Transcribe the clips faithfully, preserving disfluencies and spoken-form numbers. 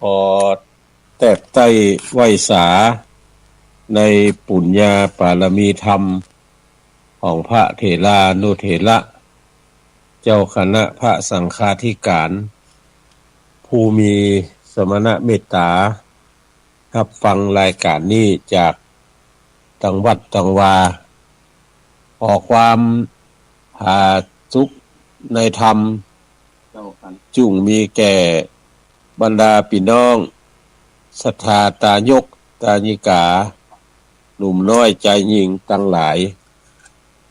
ขอแตบใต้ไหว้สาในปุญญาปารมีธรรมของพระเถรานุเถระ เจ้าคณะพระสังฆาธิการ ผู้มีสมณเมตตา ฮับฟังรายการนี้จากตังวัดตังวา ขอความผาสุกในธรรม จุ่งมีแก่บรรดาปี้น้องศรัทธาตายกตายิกา หนุ่มน้อยจายญิงตังหลาย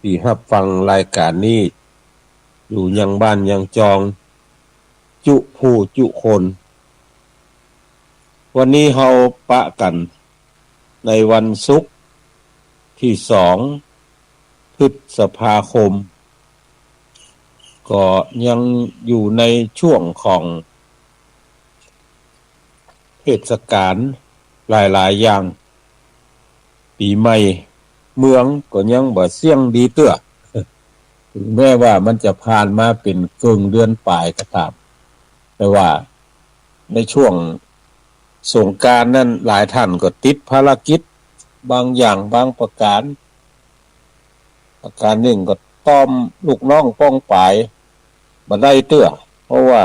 ตี้ฮับฟังรายการนี้ อยู่ยังบ้านยังจอง จุผู้จุคน วันนี้เฮาปะกั๋นในวันศุกร์ตี้สองพฤษภาคม ก็ยังอยู่ในช่วงของเทศกาลหลายๆ อย่าง ปี๋ใหม่เมืองก็ยังบ่เสี้ยงดีเตื้อ ถึงแม้ว่ามันจะผ่านมาเป๋นเกิ่งเดือนป๋ายก็ต๋าม แต่ว่าในช่วงสงกรานต์นั้นหลายต้านก็ติดภารกิจบางอย่างบางประก๋าน ประก๋านนึ่งก็ต้อมลูกน้องป้องป๋ายบ่ได้เตื้อ เพราะว่า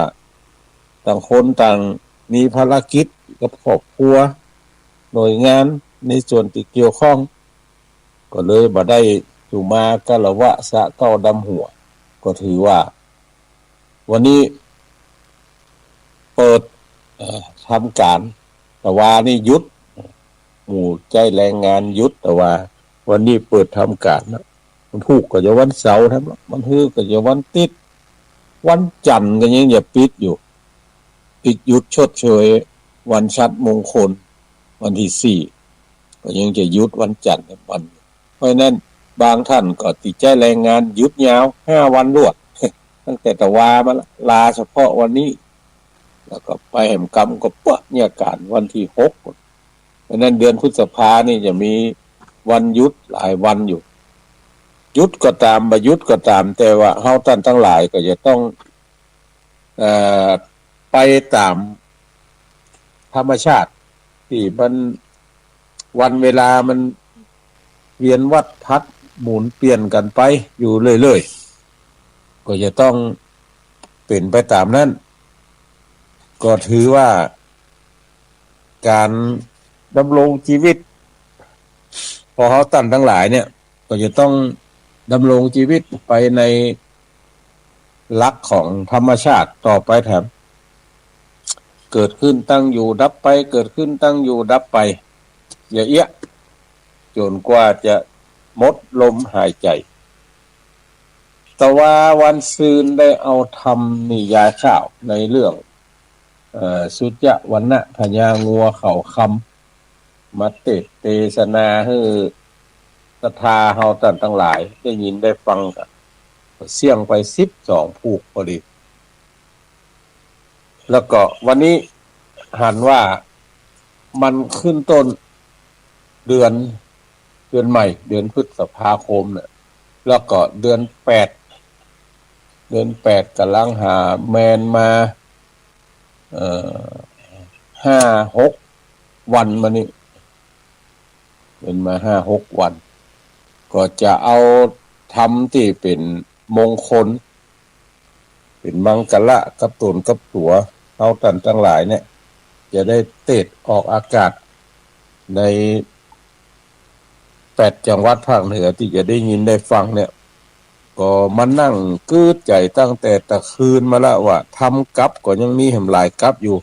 ต่างคนต่างมีภารกิจกับครอบครัว หน่วยงานในส่วนตี้เกี่ยวข้อง ก็เลยบ่ได้สุมาคารวะสะเก๊าดำหัว ก็ถือว่าวันนี้เปิด เอ่อ ทำก๋าน ตะวานี่หยุด หมู่ใจ๊แรงงานหยุด ตะวาวันนี้เปิดทำก๋านนะ วันพูกก็จะวันเสาร์แถมละ วันฮือก็จะวันติ๊ด วันจันทร์ก็ยังจะปิดอยู่ ปิดหยุดชดเชยวันฉัตรมงคล วันตี้สี่ ก็ยังจะหยุดวันจันทร์แถมวัน เพราะฉะนั้นบางต้านก็ตี้ใจ๊แรงงานหยุดยาวห้าวันรวด ตั้งแต่ตะวามาละ ลาเฉพาะวันนี้ แล้วก็ไปแหมกำก็เปื้อเนี่ยก๋านวันตี้หก เพราะฉะนั้นเดือนพฤษภานี่จะมีวันหยุดหลายวันอยู่ หยุดก็ต๋าม บ่หยุดก็ต๋าม แต่ว่าเฮาต้านตังหลายก็จะต้อง เอ่อ ไปต๋ามธรรมชาติตี้มัน วันเวลามันเวียนวัฏผัดหมุนเปลี่ยนกั๋นไปอยู่เรื่อยๆ ก็จะต้องเป๋นไปต๋ามนั้น ก็ถือว่าก๋านดำรงจีวิต พอเฮาต้านตังหลายเนี่ย ก็จะต้องดำรงจีวิตไปในหลักของธรรมชาติต่อไปแถม เกิดขึ้นตั้งอยู่ดับไป เกิดขึ้นตั้งอยู่ดับไป เยียะเอี้ยะ จ๋นกว่าจะหมดลมหายใจ๋ ตะวาวันซืนได้เอาธรรมนิยายข่าวในเรื่อง เอ่อ สุจวรรณพญางัวเขาคำ มาเตสน์เตสนาหื้อศรัทธาเฮาต้านตังหลายได้ยินได้ฟังกั๋น เสี้ยงไปสิบสองพูกพอดี แล้วก็วันนี้หันว่ามันขึ้นต้นเดือน เดือนใหม่ เดือนพฤษภาคมเนี่ย แล้วก็เดือนแปด เดือนแปดก่ำลังหาแมนมา เอ่อ ห้าหกวันมานี้ เป๋นมาห้าหกวัน ก็จะเอาธรรมตี้เป๋นมงคล เป๋นมังคละกับต๋นกับตั๋ว เฮาต้านตังหลายเนี่ย จะได้เตสน์ออกอากาศในแปดจังหวัดภาคเหนือตี้จะได้ยินได้ฟังเนี่ย ก็มานั่งกึ๊ดใจ๋ตั้งแต่ตะคืนมาละว่าธรรมกับก็ยังมีแหมหลายกับอยู่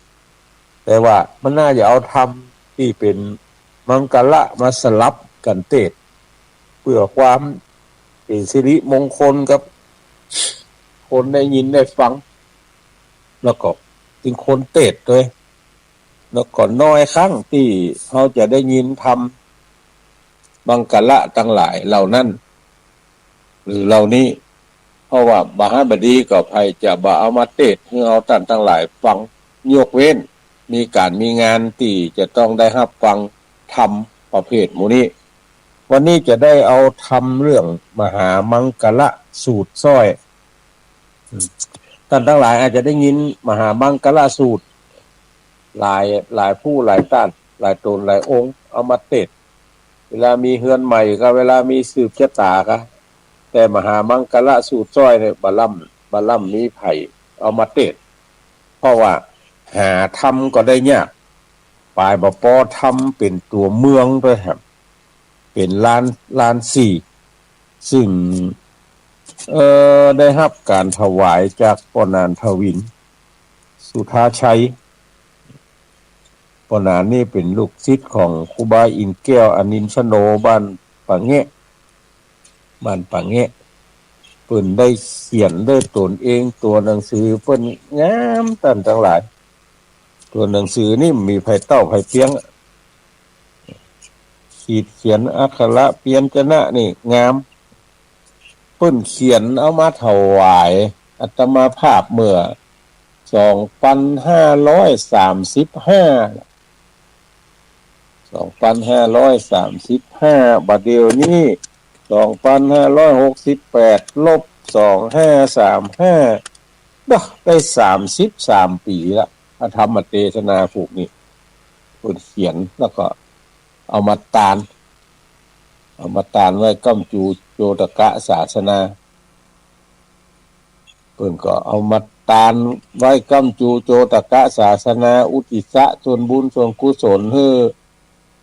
แต่ว่ามันน่าจะเอาธรรมตี้เป๋นมังคละมาสลับกั๋นเตสน์ เปื้อความเป๋นสิริมงคลกับคนได้ยินได้ฟัง แล้วก็เป๋นคนเตสน์ตวย แล้วก็น้อยครั้งตี้เฮาจะได้ยินธรรมมังคละตังหลายเหล่านั้น หรือเหล่านี้ เพราะว่าบ่หันบ่ดีก็ใผจะบ่เอามาเตสน์หื้อเฮาต้านตังหลายฟัง ยกเว้นมีก๋านมีงานตี้จะต้องได้ฮับฟังธรรมประเภทหมู่นี้ วันนี้จะได้เอาธรรมเรื่องมหามังคละสูตรซ้อย ต้านตังหลายอาจจะได้ยินมหามังคละสูตร หลาย หลายผู้หลายต้าน หลายต๋นหลายองค์ เอามาเตศน์ เวลามีเฮือนใหม่ก็ เวลามีสืบจะต๋าก็ แต่มหามังคละสูตรสร้อยเนี่ย บ่ล้ำ บ่ล้ำมีใผเอามาเตศน์ เพราะว่าหาธรรมก็ได้ยาก ป๋ายบ่ปอธรรมเป๋นตั๋วเมืองตวยแหม เป๋นล้าน ล้านสี่ ซึ่ง เอ่อ ได้ฮับก๋านถวายจากป้อหนานทวิน สุทาชัย ป้อหนานนี่เป๋นลูกศิษย์ของครูบาอินทร์แก้ว อนินทโน บ้านป่าแงะ บ้านป่าแงะ เปิ้นได้เขียนด้วยต๋นเอง ตั๋วหนังสือเปิ้นงามต้านตังหลาย ตั๋วหนังสือนี่มีใผเต้าใผเปียง ขีดเขียนอักขระพยัญชนะนี่งาม เปิ้นเขียนเอามาถวายอาตมาภาพเมื่อ สองปันห้าร้อยสามสิบห้า สองปันห้าร้อยสามสิบห้า บัดเดี๋ยวนี้ สองปันห้าร้อยหกสิบแปด ลบ สองห้าสามห้า เนาะ ได้สามสิบสามปี๋ละ พระธรรมเตสนาผูกนี้ เปิ้นเขียนแล้วก็เอามาตาน เอามาตานไว้ก้ำจูโจตกะศาสนา เปิ้นก็เอามาตานไว้ก้ำจูโจตกะศาสนา อุทิศส่วนบุญส่วนกุศลหื้อ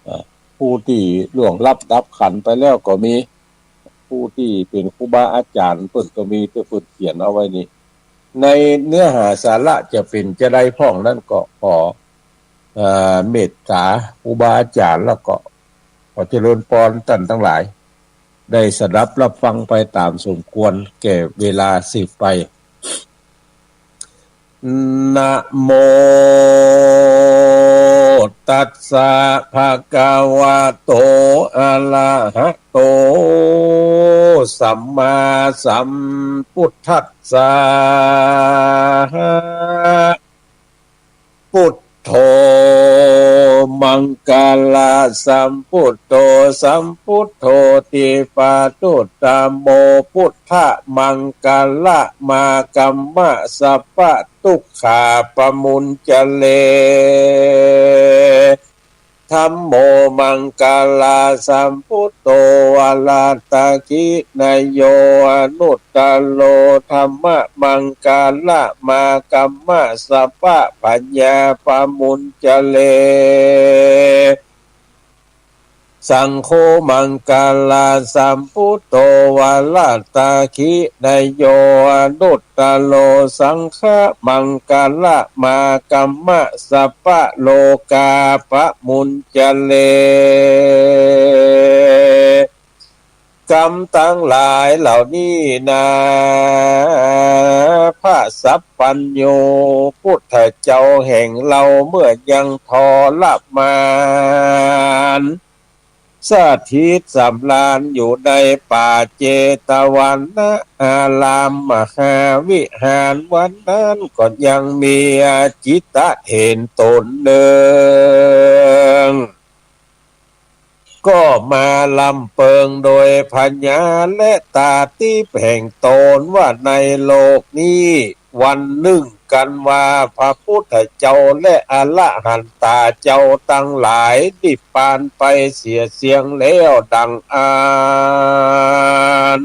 เอ่อ ผู้ตี้ล่วงลับดับขันธ์ไปแล้วก็มี ผู้ตี้เป๋นครูบาอาจ๋ารย์เปิ้นก็มี ตี้เปิ้นเขียนเอาไว้นี่ ในเนื้อหาสาระจะเป๋นจาใดพ่องนั้นก็ขอ เอ่อ เมตต๋าครูบาอาจ๋ารย์ แล้วก็ขอเจริญปอนต้านตังหลาย ได้สดับฮับฟังไปต๋ามสมควรแก่เวลาสืบไป นะโม ตัสสะ ภะคะวะโต อะระหะโต สัมมาสัมพุทธัสสะ พุทโธ มังคะละสัมพุทโธ สัมพุทโธ ทิปะตุตตะโม พุทธะมังคะละมากัมมะ สัพพะตุกขาปะมุญจะเร ธัมโม มังคะละสัมพุทโธ วะระตะขินะโย อนุตตะโร ธัมมะมังคะละมากัมมะ สัพพะพะยาปะมุญจะเร สังโฆ มังคะละสัมพุทโธ วะระตะขินะโย อนุตตะโร สังฆะมังคะละมากัมมะ สัพพะโลกาปะมุญจะเร กำตังหลายเหล่านี้นา พระสัพพัญญูพุทธเจ้าแห่งเฮาเมื่อยังทรมาน สถิตสำราญอยู่ในป่าเจตวันนะอารามมหาวิหาร วันนั้นก็ยังมีจิตเถรต๋นหนึ่ง ก็มาลำเปิงโดยผญาและตาทิพย์แห่งต๋นว่า ในโลกนี้วันนึ่งกันว่าพระพุทธเจ้าและอรหันตาเจ้าตังหลายนิพพานไปเสียเสี้ยงแล้วดังอั้น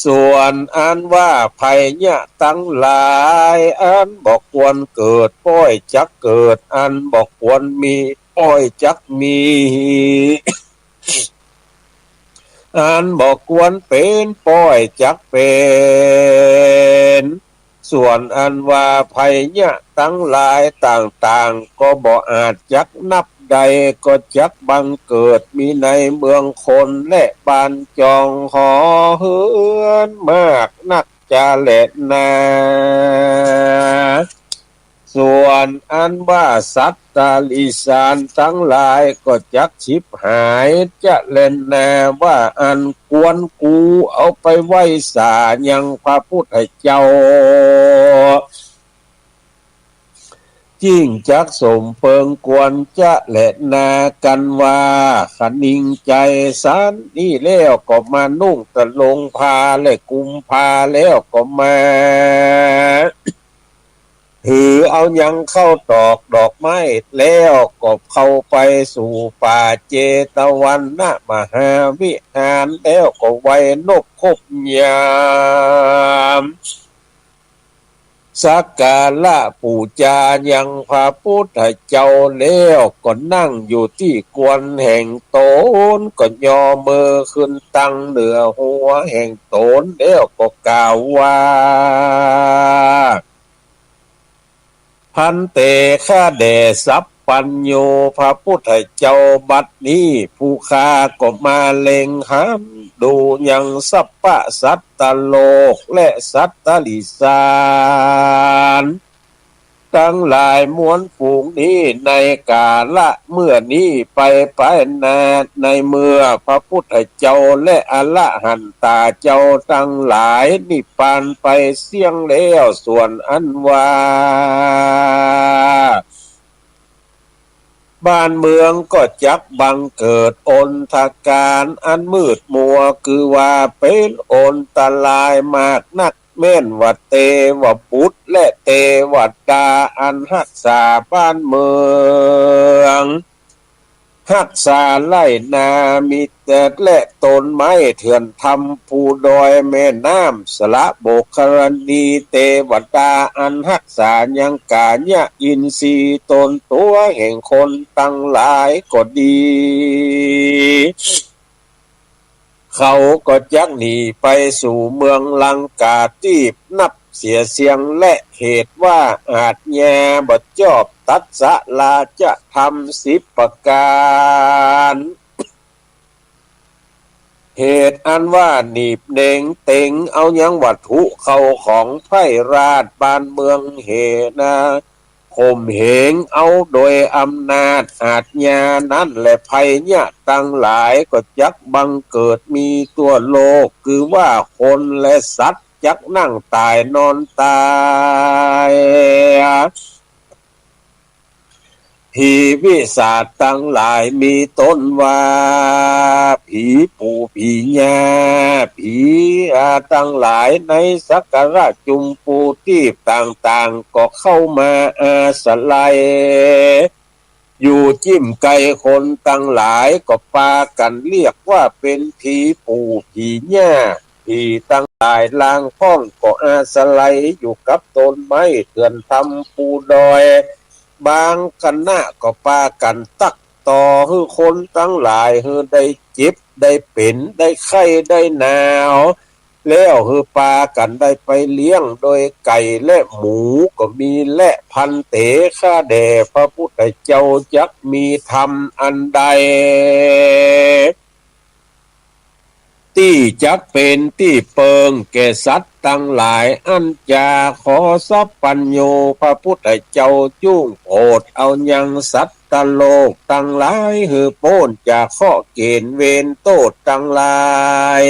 ส่วนอันว่าภัยยะตังหลาย อันบ่ควรเกิดป้อยจักเกิด อันบ่ควรมีป้อยจักมี อันบ่ควรเป๋นป้อยจักเป๋น ส่วนอันว่าภัยยะตังหลายต่างๆ ก็บ่อาจจักนับได้ ก็จักบังเกิดมีในเมืองคนและบ้านจองหอเฮือนมากนักจะแลนา ส่วนอันว่าสัตว์ตะริสานตังหลายก็จักฉิบหายจะแลนา ว่าอันควรกูเอาไปไหว้สายังพระพุทธเจ้า จิ่งจักสมเปิงควรจะแลนา กันว่าคะนิงใจ๋สันนี้แล้วก็มานุ่งตะลงผ้าและกุมผ้าแล้วก็มา ถือเอายังข้าวตอกดอกไม้ แล้วก็เข้าไปสู่ป่าเจตวันมหาวิหาร แล้วก็ไหว้นบครบยาม สักการะปู๋จายังพระพุทธเจ้า แล้วก็นั่งอยู่ตี้กวนแห่งต๋น ก็ยอมือขึ้นตังเหนือหัวแห่งต๋น แล้วก็กล่าวว่า ภันเต ข้าแด่สัพพัญญูพระพุทธเจ้า บัดนี้ผู้ข้าก็มาเล็งหันดูยังสัพพะสัตตโลกและสัตตริสานตังหลายมวลฝูงนี้ ในกาละเมื่อนี้ไปไปหน้า ในเมื่อพระพุทธเจ้าและอรหันตาเจ้าตังหลายนิพพานไปเสี้ยงแล้ว ส่วนอันว่า บ้านเมืองก็จักบังเกิดอนธการอันมืดมัว คือว่าเป๋นอนตรายมากนัก แม่นว่าเตวบุตรและเตวดาอันฮักษาบ้านเมือง ฮักษาไฮ่นา มีแต่และต้นไม้เถื่อนธรรม ภูดอยแม่น้ำสระโบกครณี เตวดาอันฮักษายังกายะอินทรีย์ตนตั๋วแห่งคนตังหลายก็ดี เขาก็จักหนีไปสู่เมืองลังกาตี้นับเสียเสี้ยง และเหตุว่าอาชญาบ่จอบตัดสะราชธรรมสิบประการ เหตุอันว่าหนีบเหน่งเต็งเอายังวัตถุเข้าของไพร่ราชบ้านเมืองเหนา ข่มเหงเอาโดยอำนาจอาชญานั้นแหละ ภัยยะตังหลายก็จักบังเกิดมีทั่วโลก คือว่าคนและสัตว์จักนั่งต๋ายนอนต๋าย ผีวิสาจตังหลายมีต้นว่า ผีปู่ผีย่า ผีอาตังหลายในสักการะจุมปูตีบต่างๆ ก็เข้ามาอาศัย อยู่จิ่มไกล คนตังหลายก็ปากั๋นเรียกว่าเป๋นผีปู่ผีย่า ผีตังหลายลางพ่องก็อาศัยอยู่กับต้นไม้เถื่อนธรรมภูดอย บางคณะก็ปากั๋นตั๊กต่อหื้อคนตังหลายหื้อได้เจ็บได้เป๋นได้ไข้ได้หนาว แล้วหื้อปากั๋นได้ไปเลี้ยงโดยไก่และหมูก็มีแล ภันเต ข้าแด่พระพุทธเจ้าจักมีธรรมอันใด ตี้จักเป๋นตี้เปิงแก่สัตว์ตังหลาย อั้นจาขอสัพพัญญูพระพุทธเจ้าจุ่งโผดเอายังสัตว์โลกตังหลายหื้อป๊นจากเคราะห์เก๋ณฑ์เวรโต้ษตังหลาย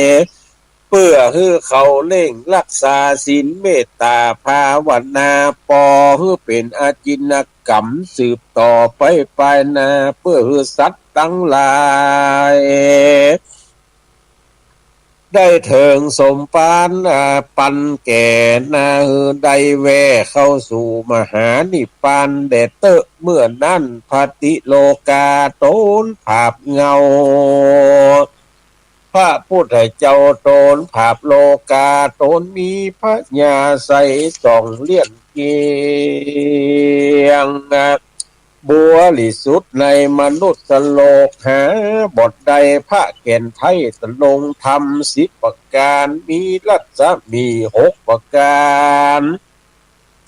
เปื้อหื้อเขาเร่งรักษาศีลเมตต๋าภาวนา ปอหื้อเป๋นอาจินกรรมสืบต่อไปปายหน้า เปื้อหื้อสัตว์ตังหลายได้เถิงสมภาร อ่า ปันแก่นา หื้อได้แว่เข้าสู่มหานิพพานแด่เต๊อะ เมื่อนั้นปฏิโลกาต๋นผาบเงา พระพุทธเจ้าต๋นผาบโลกาต๋นมีพญาใสส่องเลี้ยงเกียง บริสุทธิ์ในมนุษย์โลก หาบ่ได้พระแก่นไท้ตรงธรรมสิบประการ มีรัศมีหกประการ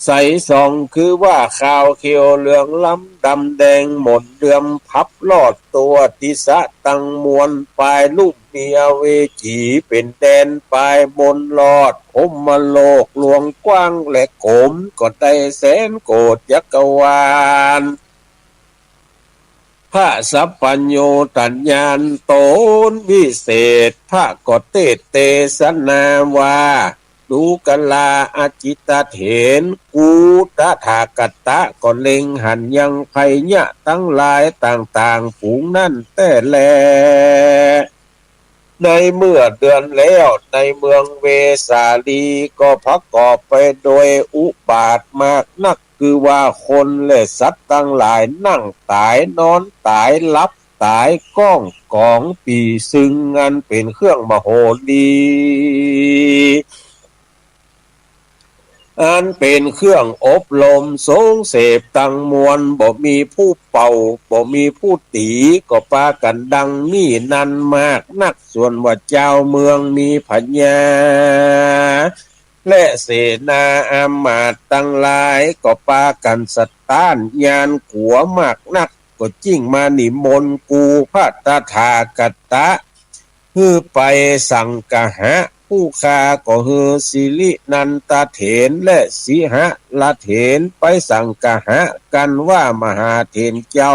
ใสส่องคือว่าขาวเขียวเหลืองล้ำดำแดงหม่นเดือมพับรอดตัวติสะตังมวล ปายลุ่มมีอเวจีเป๋นแดน ปายบนรอดพรหมโลกหลวงกว้างและโขมก็ได้แสนโกฏจักรวาล พระสัพพัญญูตรัสญาณต๋นวิเศษ พระก็เตสน์เตสนาว่า ดูกราอาจิตเถร กูตถาคตะก็เล็งหันยังภัยยะตังหลายต่างๆ ฝูงนั้นแต๊แล ในเมื่อเดือนแล้วในเมืองเวสาลีก็ประกอบไปโดยอุบาทมากนัก คือว่าคนและสัตว์ตังหลายนั่งต๋าย นอนต๋าย หลับต๋าย ก้องก๋อง ปี่ซึ่ง อันเป๋นเครื่องมโหรี อันเป๋นเครื่องอบรมสงเสพตังมวล บ่มีผู้เป่า บ่มีผู้ตี๋ ก็ปากั๋นดังนี้นั้นมากนัก ส่วนว่าจาวเมืองมีพญา และเสนาอามาตย์ตังหลาย ก็ปากั๋นสะต้านยานกั๋วมากนัก ก็จึ่งมานิมนต์กูพระตถาคตะ หื้อไปสังกหะ ผู้ข้าก็หื้อสิรินันทเถรและสิหละเถรไปสังกหะกั๋นว่ามหาเถรเจ้า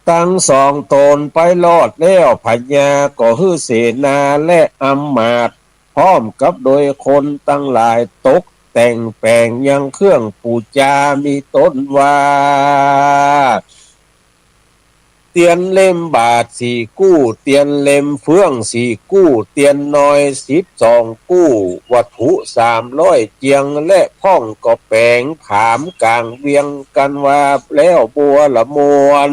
ตังสองต๋นไปรอดแล้ว พญาก็หื้อเสนาและอามาตย์ พร้อมกับโดยคนตังหลายตกแต่งแป๋งยังเครื่องปู๋จา มีต้นว่า เตียนเล่มบาศก์สี่กู้ เตียนเล่มเฟืองสี่กู้ เตียนน้อยสิบสองกู้ วัตถุสามร้อยเจียง และพ่องก็แป๋งผามก๋างเวียงกั๋นว่าแล้วบัวละมวล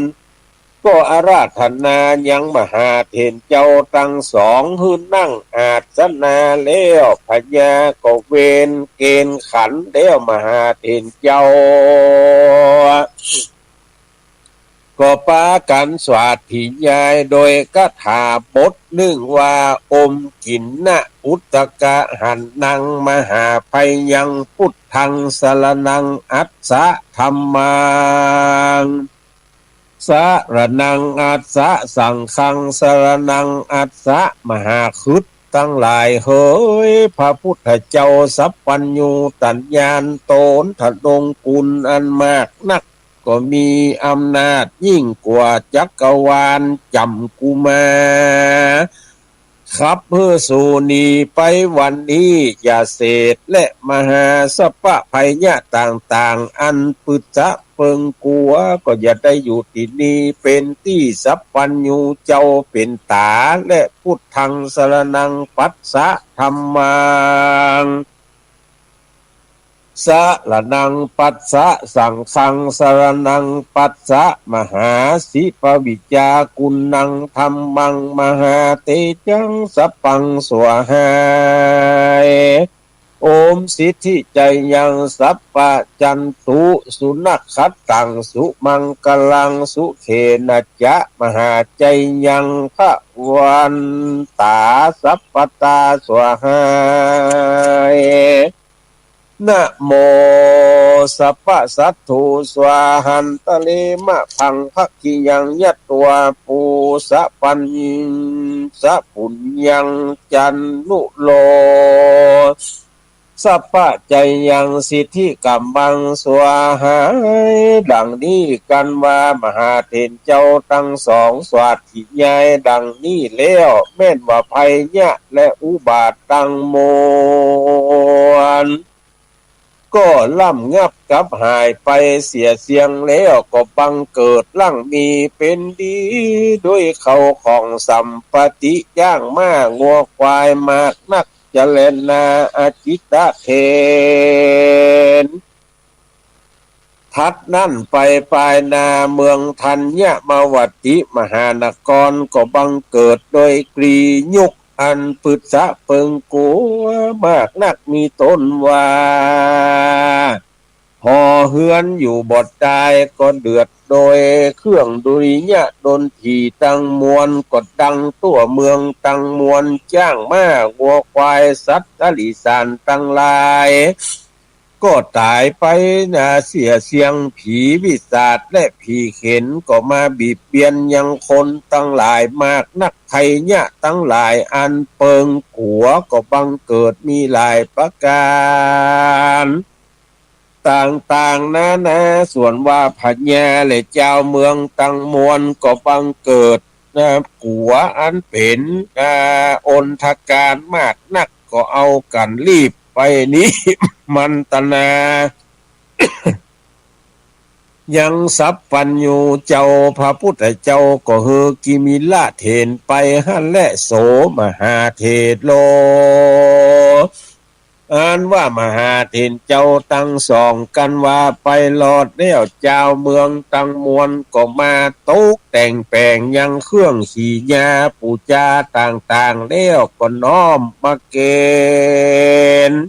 ก็อาราธนายังมหาเถรเจ้าตังสอง หื้อนั่งอาสนะแล้ว พญาก็เวนเกณฑ์ขันแล้วมหาเถรเจ้า ก็ปากั๋นสาธยายโดยคาถาบทนึ่งว่า อมกินนะอุตกะหันนัง มหาภัยยัง พุทธังสรณังอัสสะ ธัมมัง สรณังอัสสะ สังฆังสรณังอัสสะ มหาขึดตังหลายเหย พระพุทธเจ้าสัพพัญญูตญาณต๋นทรงคุณอันมากนัก ก็มีอำนาจยิ่งกว่าจักรวาลจัมกุมา ขับหื้อสูหนีไปวันนี้ อย่าเสดและมหาสัพพะภัยยะต่างๆ อันปึษะเปิงกั๋ว ก็อย่าได้อยู่ตี้นี่ เป๋นตี้สัพพัญญูเจ้าเป๋นต๋า และพุทธังสรณังปัสสะ ธัมมัง สรณังปัสสะ สังฆังสรณังปัสสะ มหาสิปวิจจากุณัง ธัมมัง มหาเตจัง สัพพัง สวาหาย โอมสิทธิจยัง สัพพะจันตุ สุนักขัตตัง สุมังคลัง สุเขนะจะ มหาจยัง ภะวันตา สัพพะตา สวาหาย นะโม สัพพะสัตถุ สวาหันตะเลมะ พังภะคิยัง ยัตวา ปูสะปัญสะปุญญัง จันนุโล สัพพะจยัง สิทธิกัมมัง สวาหาย ดังนี้กั๋นว่า มหาเถรเจ้าตังสองสาธยายดังนี้แล้ว แม่นว่าภัยยะและอุบาทตังมวล ก็ระงับกับหายไปเสียเสี้ยงแล้ว ก็บังเกิดหลังมีเป๋นดี โดยเข้าของสัมปติ จ๊างม้างัวควายมากนัก จเรณาอาจิตเถร ถัดนั้นไปปายหน้าเมืองธัญมวติมหานคร ก็บังเกิดโดยกรียุคอันปึษะเปิงกั๋วมากนัก มีต้นว่า หอเฮือนอยู่บ่ได้ก็เดือด โดยเครื่องดุริยะดนตรีตังมวล ก็ดังทั่วเมืองตังมวล จ๊างม้างัวควายสัตว์ติรัจฉานตังหลาย ก็ต๋ายไปนาเสียเสี้ยง ผีปีศาจและผีเข็ญก็มาบีบเบียนยังคนตังหลายมากนัก ภัยยะตังหลายอันเปิงกั๋วก็บังเกิดมีหลายประก๋าน ต่างๆ นานา ส่วนว่าพญาและจาวเมืองตังมวลก็บังเกิด นะ กั๋วอันเป๋น อ่า อนทกานมากนัก ก็เอากั๋นรีบไปนิมันตนา ยังสัพพัญญูเจ้า พระพุทธเจ้าก็หื้อกิมิละเถรไปหั้นแล โสมหาเถโร อันว่ามหาเถรเจ้าตังสองกั๋นว่าไปรอดแล้ว จาวเมืองตังมวลก็มาตกแต่งแป๋งยังเครื่องขี่ยาปู๋จาต่างๆ แล้วก็น้อมมาเก๋ณฑ์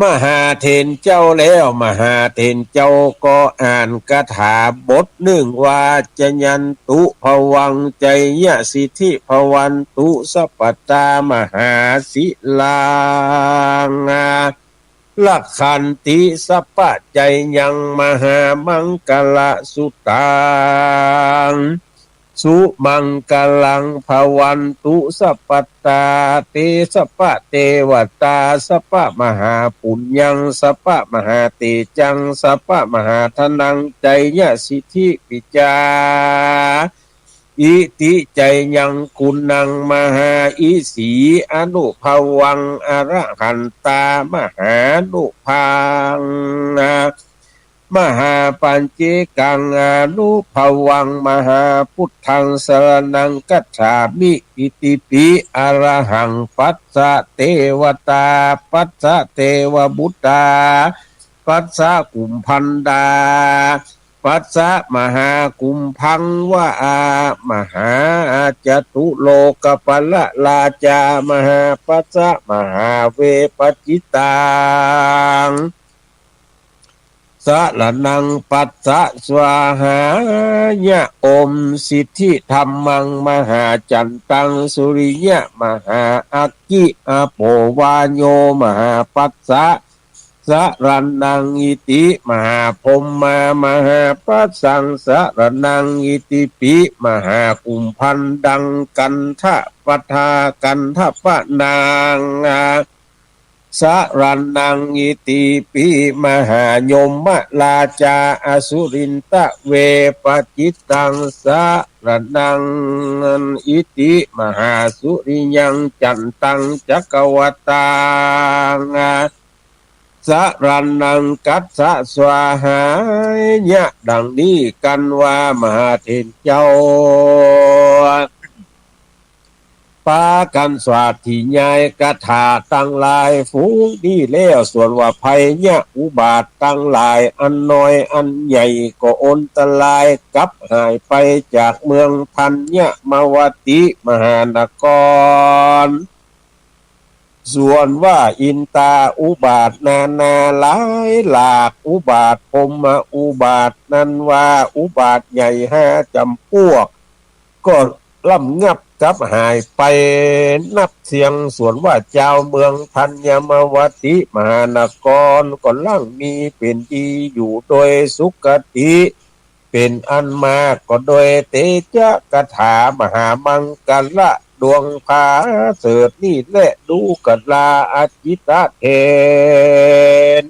มหาเถรเจ้าแล้ว มหาเถรเจ้าก็อ่านคาถาบทนึ่งว่า จายันตุ ภวัง ชัยยะสิทธิ ภวันตุ สัพพะตา มหาสิลัง รักขันติ สัพพะชัยยัง มหามังคะละสุตัง สุมังคะลัง ภวันตุ สัพพะตา เต สัพพะเตวะตา สัพพะมหาปุญญัง สัพพะมหาเตจัง สัพพะมหาธนัง ชัยยะสิทธิปิจา อิทธิชัยยัง กุณัง มหาอิสี อนุภวัง อรหันตา มหานุภา มหาปัจเจกัง อนุภวัง มหาพุทธัง สรณัง คัจฉามิ อิติปิ อรหัง ปัสสะเตวะตา ปัสสะเตวะบุตตา ปัสสะกุมภันดา ปัสสะมหากุมภัง วะอา มหาจตุโลกปาละราชา มหาปัสสะ มหาเวปจิตตัง สรณัง ปัสสะ สวาหายะ โอม สิทธิธัมมัง มหาจันตัง สุริยะ มหาอักขิ อโปวาโย มหาปัสสะ สรณัง อิติ มหาพรหมา มหาปัสสัง สรณัง อิติปิ มหากุมภันดัง กันทะปะทา กันทะปะนัง สรณัง อิติปิ มหายมราชา อสุรินทะเวปจิตตัง สรณัง อิติ มหาสุริยัง จันตัง จักกวัตตัง สรณัง คัสสะ สวาหายะ ดังนี้กั๋นว่ามหาเถรเจ้า ปากั๋นสาธยายคาถาตังหลายฝูงนี้แล้ว ส่วนว่าภัยยะอุบาทตังหลาย อันน้อยอันใหญ่ก็อันตราย กลับหายไปจากเมืองธัญมวติมหานคร ส่วนว่าอินตาอุบาทนานาหลายหลาก อุบาทพรหมอุบาทนั้นว่าอุบาทใหญ่ห้าจ๋ำปวก ก็ลำงับกลับหายไปนับเสี้ยง ส่วนว่าจาวเมืองธัญมวติมหานคร ก็หลั่งมีเป๋นดีอยู่โดยสุขคติ เป๋นอันมาก ก็โดยเตจะคาถามหามังคละดวงผาเสริฐนี้แล ดูกราอาจิตเถร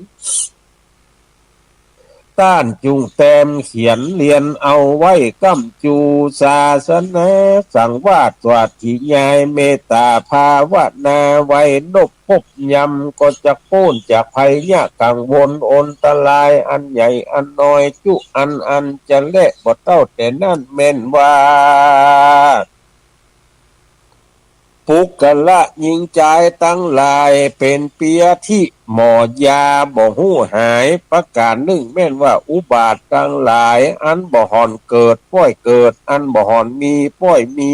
ต้านจุ่งแต้มเขียนเรียนเอาไว้ก้ำจู๋ ศาสนาสังวาสสาธยายเมตตาภาวนาไว้ นบพบยำก็จักป๊นจากภัยยะกังวลอันตรายอันใหญ่อันน้อยจุอันอันจะแล บ่เต้าแต่นั้นแม่นว่า ปุคคละญิงจายตังหลายเป๋นเปียธิหมอยาบ่ฮู้หาย ประก๋านนึ่งแม่นว่าอุบาทตังหลาย อันบ่ห่อนเกิดป้อยเกิด อันบ่ห่อนมีป้อยมี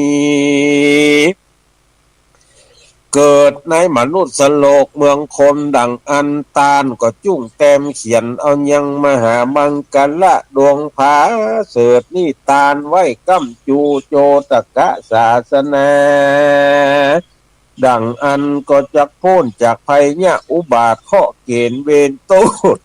เกิดในมนุษย์โลกเมืองคนดังอั้น ต้านก็จุ่งแต้มเขียนเอายังมหามังคละดวงผาเสริฐนี้ ต้านไว้ก้ำจู๋ โจตกะศาสนา ดังอั้นก็จักป๊นจากภัยยะอุบาทเคราะห์เก๋ณฑ์เวรโต้ษ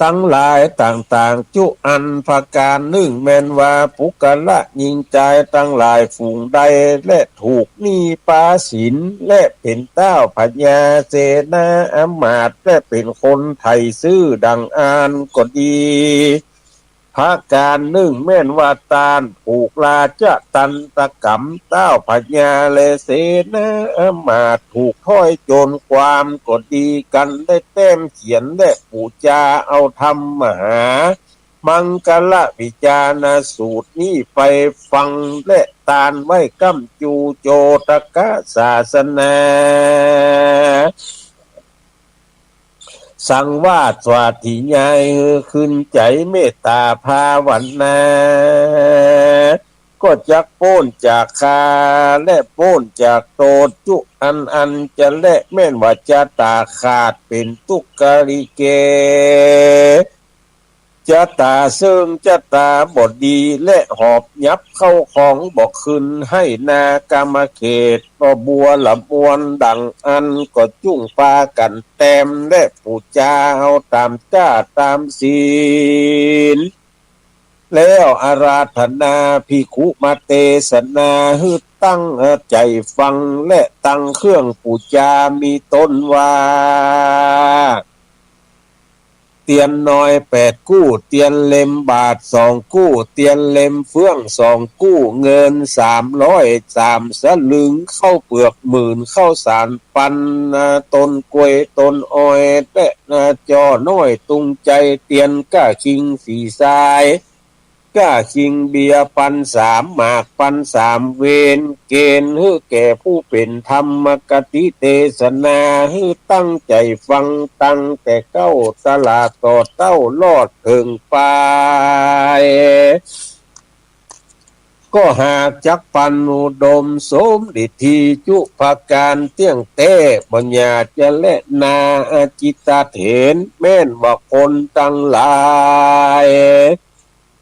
ตังหลายต่างๆ จุอัน ประก๋านนึ่งแม่นว่าปุคคละญิงจายตังหลายฝูงใด แลถูกหนี้ปาสิน แลเป๋นต้าวพญาเสนาอำมาตย์ แลเป๋นคนไถ่ซื่อดังอั้นก็ดี ประก๋านนึ่งแม่นว่าต้านถูกราชตันตกรรม ต้าวพญาและเสนาอำมาตย์ถูกถ้อยโจร ความก็ดีกั๋นได้แต้มเขียนและปู๋จาเอาธรรมมหา มังคละวิจารณสูตรนี้ไปฟัง และตานไหว้ก้ำจูโจตกศาสนา สังวาสสาธยายหื้อขึ้นใจ๋เมตต๋าภาวนา ก็จักป๊นจากฆ่าและป๊นจากโต้ษจุอันอันจะแล แม่นว่าจะต๋าขาดเป๋นตุ๊กข์กะริเก จะต๋าเซิ่งจะต๋าบ่ดี และหอบหยับเข้าของบ่ขึ้น ไฮ่นากามาเขตก็บัวละมวนดังอั้น ก็จุ่งปากั๋นแต้ม และปู๋จาเอาต๋ามจ๊าต๋ามศีล แล้วอาราธนาภิกขุมาเตสนา หื้อตั้งใจ๋ฟัง และตั้งเครื่องปู๋จามีต้นว่า เตียนน้อยแปดกู้ เตียนเล่มบาทสองกู้ เตียนเล่มเฟื่องสองกู้ เงินสามร้อยสามสลึง ข้าวเปลือกหมื่น ข้าวสารปัน ต้นกล้วยต้นอ้อย และจ้อน้อยตุงใจ๋ เตียนก้าคิงสีทราย ก้าคิงเบียร์ปันสาม หมากปันสาม เวนเกณฑ์หื้อแก่ผู้เป๋นธรรมกติเตสนา หื้อตั้งใจ๋ฟังตั้งแต่เก๊าตลาดต่อเต้าลอดเถิงปาย ก็หากจักปันอุดมสมฤทธิจุประก๋านเตี้ยงแต๊ บ่อย่าจะแลนาอาจิตตะเถน แม่นว่าคนตังหลาย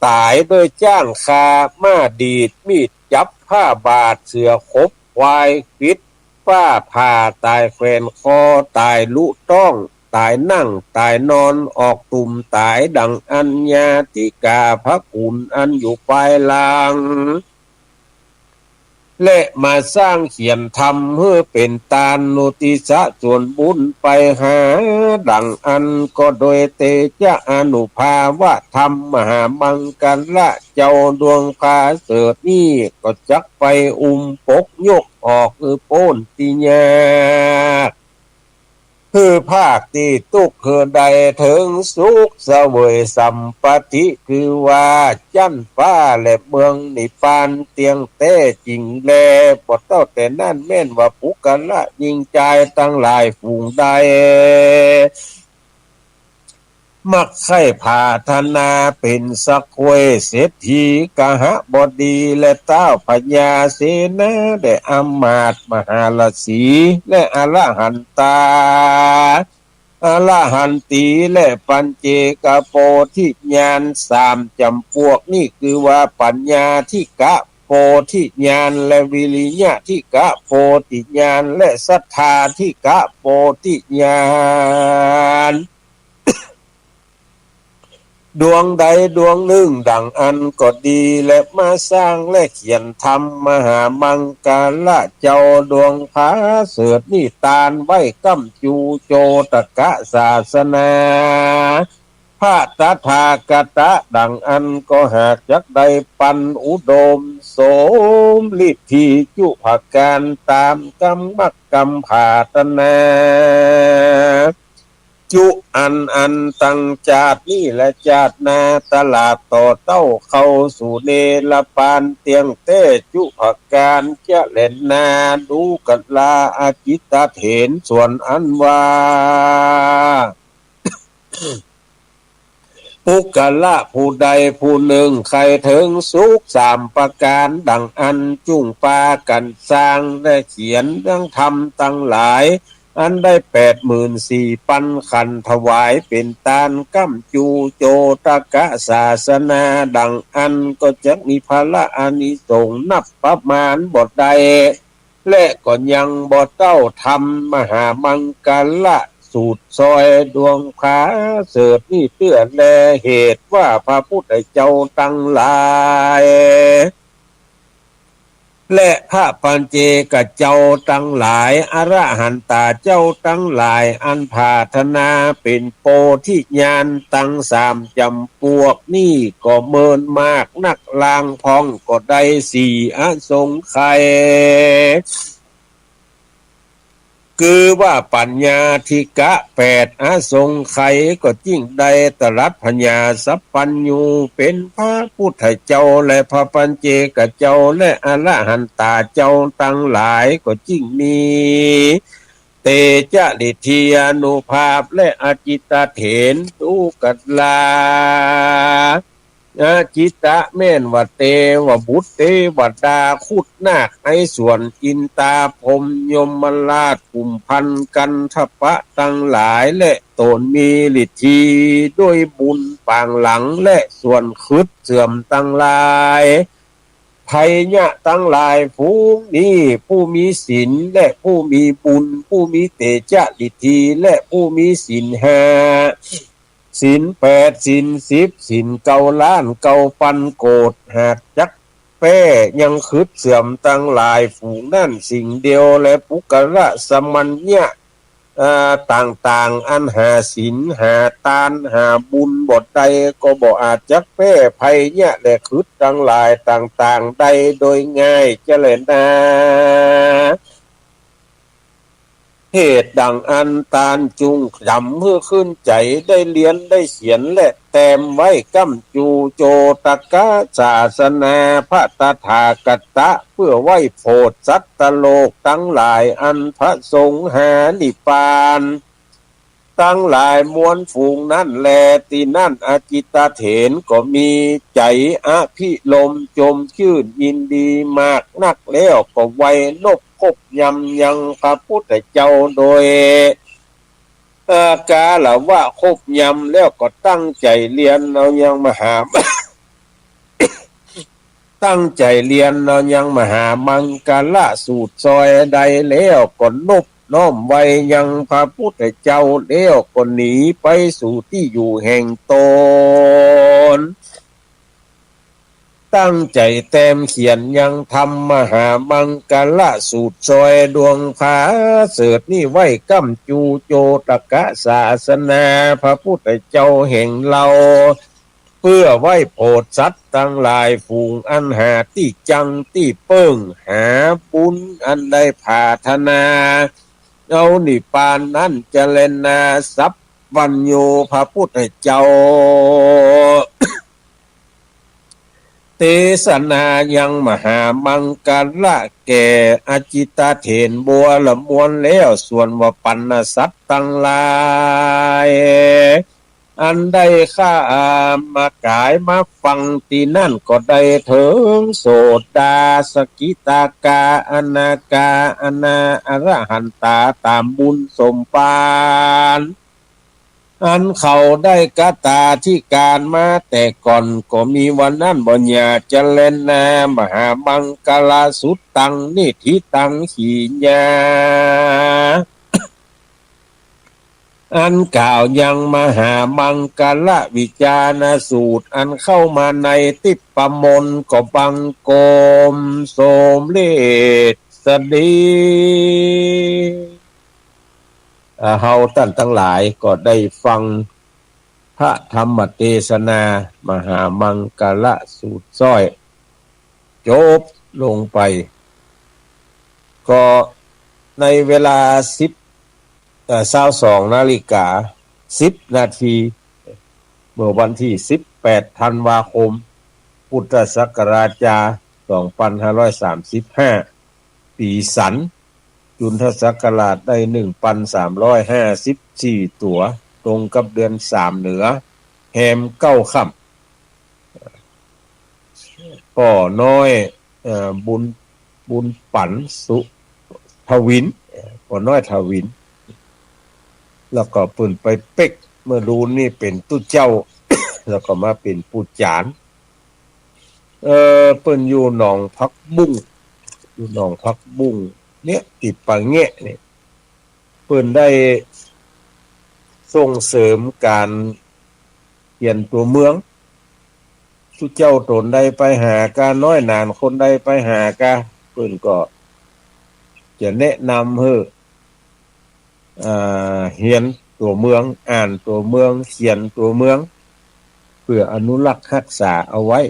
ต๋ายด้วยจ้างฆ่า ม้าดีด มีดจับ ผ้าบาด เสือขบ ควายขวิด ฟ้าผ่า ต๋ายแขวนคอ ต๋ายลุต๊อง ต๋ายนั่ง ต๋ายนอน ออกตุ่มต๋าย ดังอั้น ญาติกาพระคุณอันอยู่ปายหลัง และมาสร้างเขียนธรรมหื้อเป๋นตานุทิสส่วนบุญไปหา ดังอั้นก็โดยเตจะอานุภาพธรรมมหามังคละเจ้าดวงผาเสริฐนี้ ก็จักไปอุ้มปกยกออกหื้อป๊นตี้ยาก หื้อภาคตี้ตุ๊กข์หื้อได้เถิงสุขเสวยสัมปัตติ คือว่าจั๊นฟ้าและเมืองนิพพานเตี้ยงแต๊จริงแล บ่เต้าแต่นั้นแม่นว่าปุคคละญิงจายตังหลายฝูงใด มักใค่ผาถนาเป๋นสะควยเศรษฐีกหบดี และต้าวพญาเสนา และอำมาตย์มหาราศี และอรหันตา อรหันตี และปัญเจกโพธิญาณสามจ๋ำปวกนี้ คือว่าปัญญาธิกะโพธิญาณ และวิริยะธิกะโพธิญาณ และศรัทธาธิกะโพธิญาณ ดวงใดดวงนึ่งดังอั้นก็ดี และมาสร้างและเขียนธรรมมหามังคละเจ้าดวงผาเสริฐนี้ตานไว้ก้ำจูโจตกศาสนา พระตถาคตะดังอั้นก็หากจักได้ปันอุดมสมฤทธิจุประก๋านต๋ามกำมักกำผาถนา จุอันอันตังจาตินี้และจาติหน้าตลอดต่อเต้าเข้าสู่เนรปานเตี้ยงแต๊จุประก๋านจะแลนา ดูกะลาอาจิตตะเถนส่วนอันว่า ปุคคละผู้ใดผู้นึ่งใค่เถิงสุขสามประก๋านดังอั้นจุ่งปากั๋นสร้างและเขียนเรื่องธรรมตังหลาย อันได้แปดหมื่นสี่ปันขันถวายเป๋นตานก้ำจูโจตกศาสนาดังอั้นก็จะมีผละอานิสงส์นับประมาณบ่ได้ และก็ยังบ่เต้าธรรมมหามังคละสูตรซอยดวงผาเสริฐนี้เตื้อแล เหตุว่าพระพุทธเจ้าตังหลาย และพระปัจเจกเจ้าตังหลาย อรหันตาเจ้าตังหลาย อันผาถนาเป๋นโพธิญาณตังสามจ๋ำปวกนี้ก็เมินมากนัก ลางพ่องก็ได้สี่อสงไขย คือว่าปัญญาธิกะแปดอสงไขยก็จึ่งได้ตรัสพญาสัพพัญญูเป๋นพระพุทธเจ้าและพระปัจเจกเจ้าและอรหันตาเจ้าตังหลายก็จึ่งมี เตจะฤทธีอานุภาพและอจิตเถนตุกลา อจิตะแม่นว่าเตวบุตรเตวดาครุฑนาคไอศวรอินตาพรหมยมราชกุมภัณฑ์กันทปะตังหลาย และต๋นมีฤทธีด้วยบุญปางหลังและส่วนขึดเสื่อมตังหลาย ไพยะตังหลายฝูงนี้ ผู้มีศีลและผู้มีบุญ ผู้มีเตจะฤทธีและผู้มีศีลห้า ศีลแปด ศีลสิบ ศีลเก้าล้านเก้าปันโกฏ หากจักแป๊ยังขึดเสื่อมตังหลายฝูงนั้นสิ่งเดียวแล ปุคคละสมัญญะ เอ่อ ต่างๆ อันหาศีล หาตาน หาบุญบ่ได้ ก็บ่อาจจักแป๊ไพยะและขึดตังหลายต่างๆ ได้โดยง่ายจะแลนา เหตุดังอั้นต้านจุ่งจ๋ำหื้อขึ้นใจ๋ ได้เรียนได้เขียนและแต้มไว้ก้ำจู่ โจตกะศาสนาพระตถาคตะ เปื้อไว้โผดสัตว์โลกตังหลาย อันประสงค์หานิพพาน ตังหลายมวลฝูงนั้นแล ตี้นั้นอจิตเถนก็มีใจ๋อภิรมย์จมจื้นยินดีมากนัก แล้วก็ไหว้นบคบยำยังพระพุทธเจ้าโดย เอ่อ กาละวะคบยำ แล้วก็ตั้งใจ๋เรียนเอายังมหา ตั้งใจ๋เรียนเอายังมหามังคละสูตรซอยได้ แล้วก็นบน้อมไหว้ยังพระพุทธเจ้า แล้วก็หนีไปสู่ตี้อยู่แห่งต๋น ตั้งใจ๋แต้มเขียนยังธรรมมหามังคละสูตรซอยดวงผาเสริฐนี้ไว้ก้ำจู่ โจตกะศาสนาพระพุทธเจ้าแห่งเฮา เปื้อไว้โผดสัตว์ตังหลายฝูงอันหาตี้จังตี้เปิ้ง หาบุญอันได้ผาถนาเอานิพพานนั้นจะแลนา สัพพัญญูพระพุทธเจ้า เตสนายังมหามังคละแก่อจิตเถนบัวละมวลแล้ว ส่วนว่าปัณณสัตว์ตังหลาย อันได้ข้ามากายมาฟังตี้นั้นก็ได้เถิงโสดา สกิทาคา อนาคา อนา อรหันตาต๋ามบุญสมภาร อันเขาได้กตาธิการมาแต่ก่อน ก็มีวันนั้นบ่อย่าจะแลนนา มหามังคละสุตตัง นิฏฐิตัง ขีญา อันกล่าวยังมหามังคละวิจารณสูตร อันเข้ามาในทิพยมณฑลก็บังคมสมเร็จสดี อ่า เฮาต้านตังหลายก็ได้ฟังพระธรรมเตสนามหามังคละสูตรซ้อย จบลงไป ก็ในเวลาสิบ เอ่อ ซาวสองนาฬิกาสิบนาที เมื่อวันตี้สิบแปดธันวาคม พุทธศักราชจา สองปันห้าร้อยสามสิบห้า ปีสัน จุลศักราชได้หนึ่งปันสามร้อยห้าสิบสี่ตั๋ว ตรงกับเดือนสามเหนือ แฮมเก้าค่ำ ป้อน้อย เอ่อ บุญ บุญปั๋น สุทวิน ป้อน้อยทวิน แล้วก็เปิ้นไปเป๊กเมื่อลูนนี้เป๋นตุ๊เจ้า แล้วก็มาเป๋นปู่จ๋ารย์ เอ่อ เปิ้นอยู่หนองผักบุ้ง อยู่หนองผักบุ้งเนี่ย ติดป่าแงะเนี่ย เปิ้นได้ส่งเสริมก๋านเขียนตั๋วเมือง ตุ๊เจ้าต๋นใดไปหากา น้อยหนานคนใดไปหากา เปิ้นก็จะแนะนำหื้อ อ่า เฮียนตั๋วเมือง อ่านตั๋วเมือง เขียนตั๋วเมือง เปื้ออนุรักษ์ฮักษาเอาไว้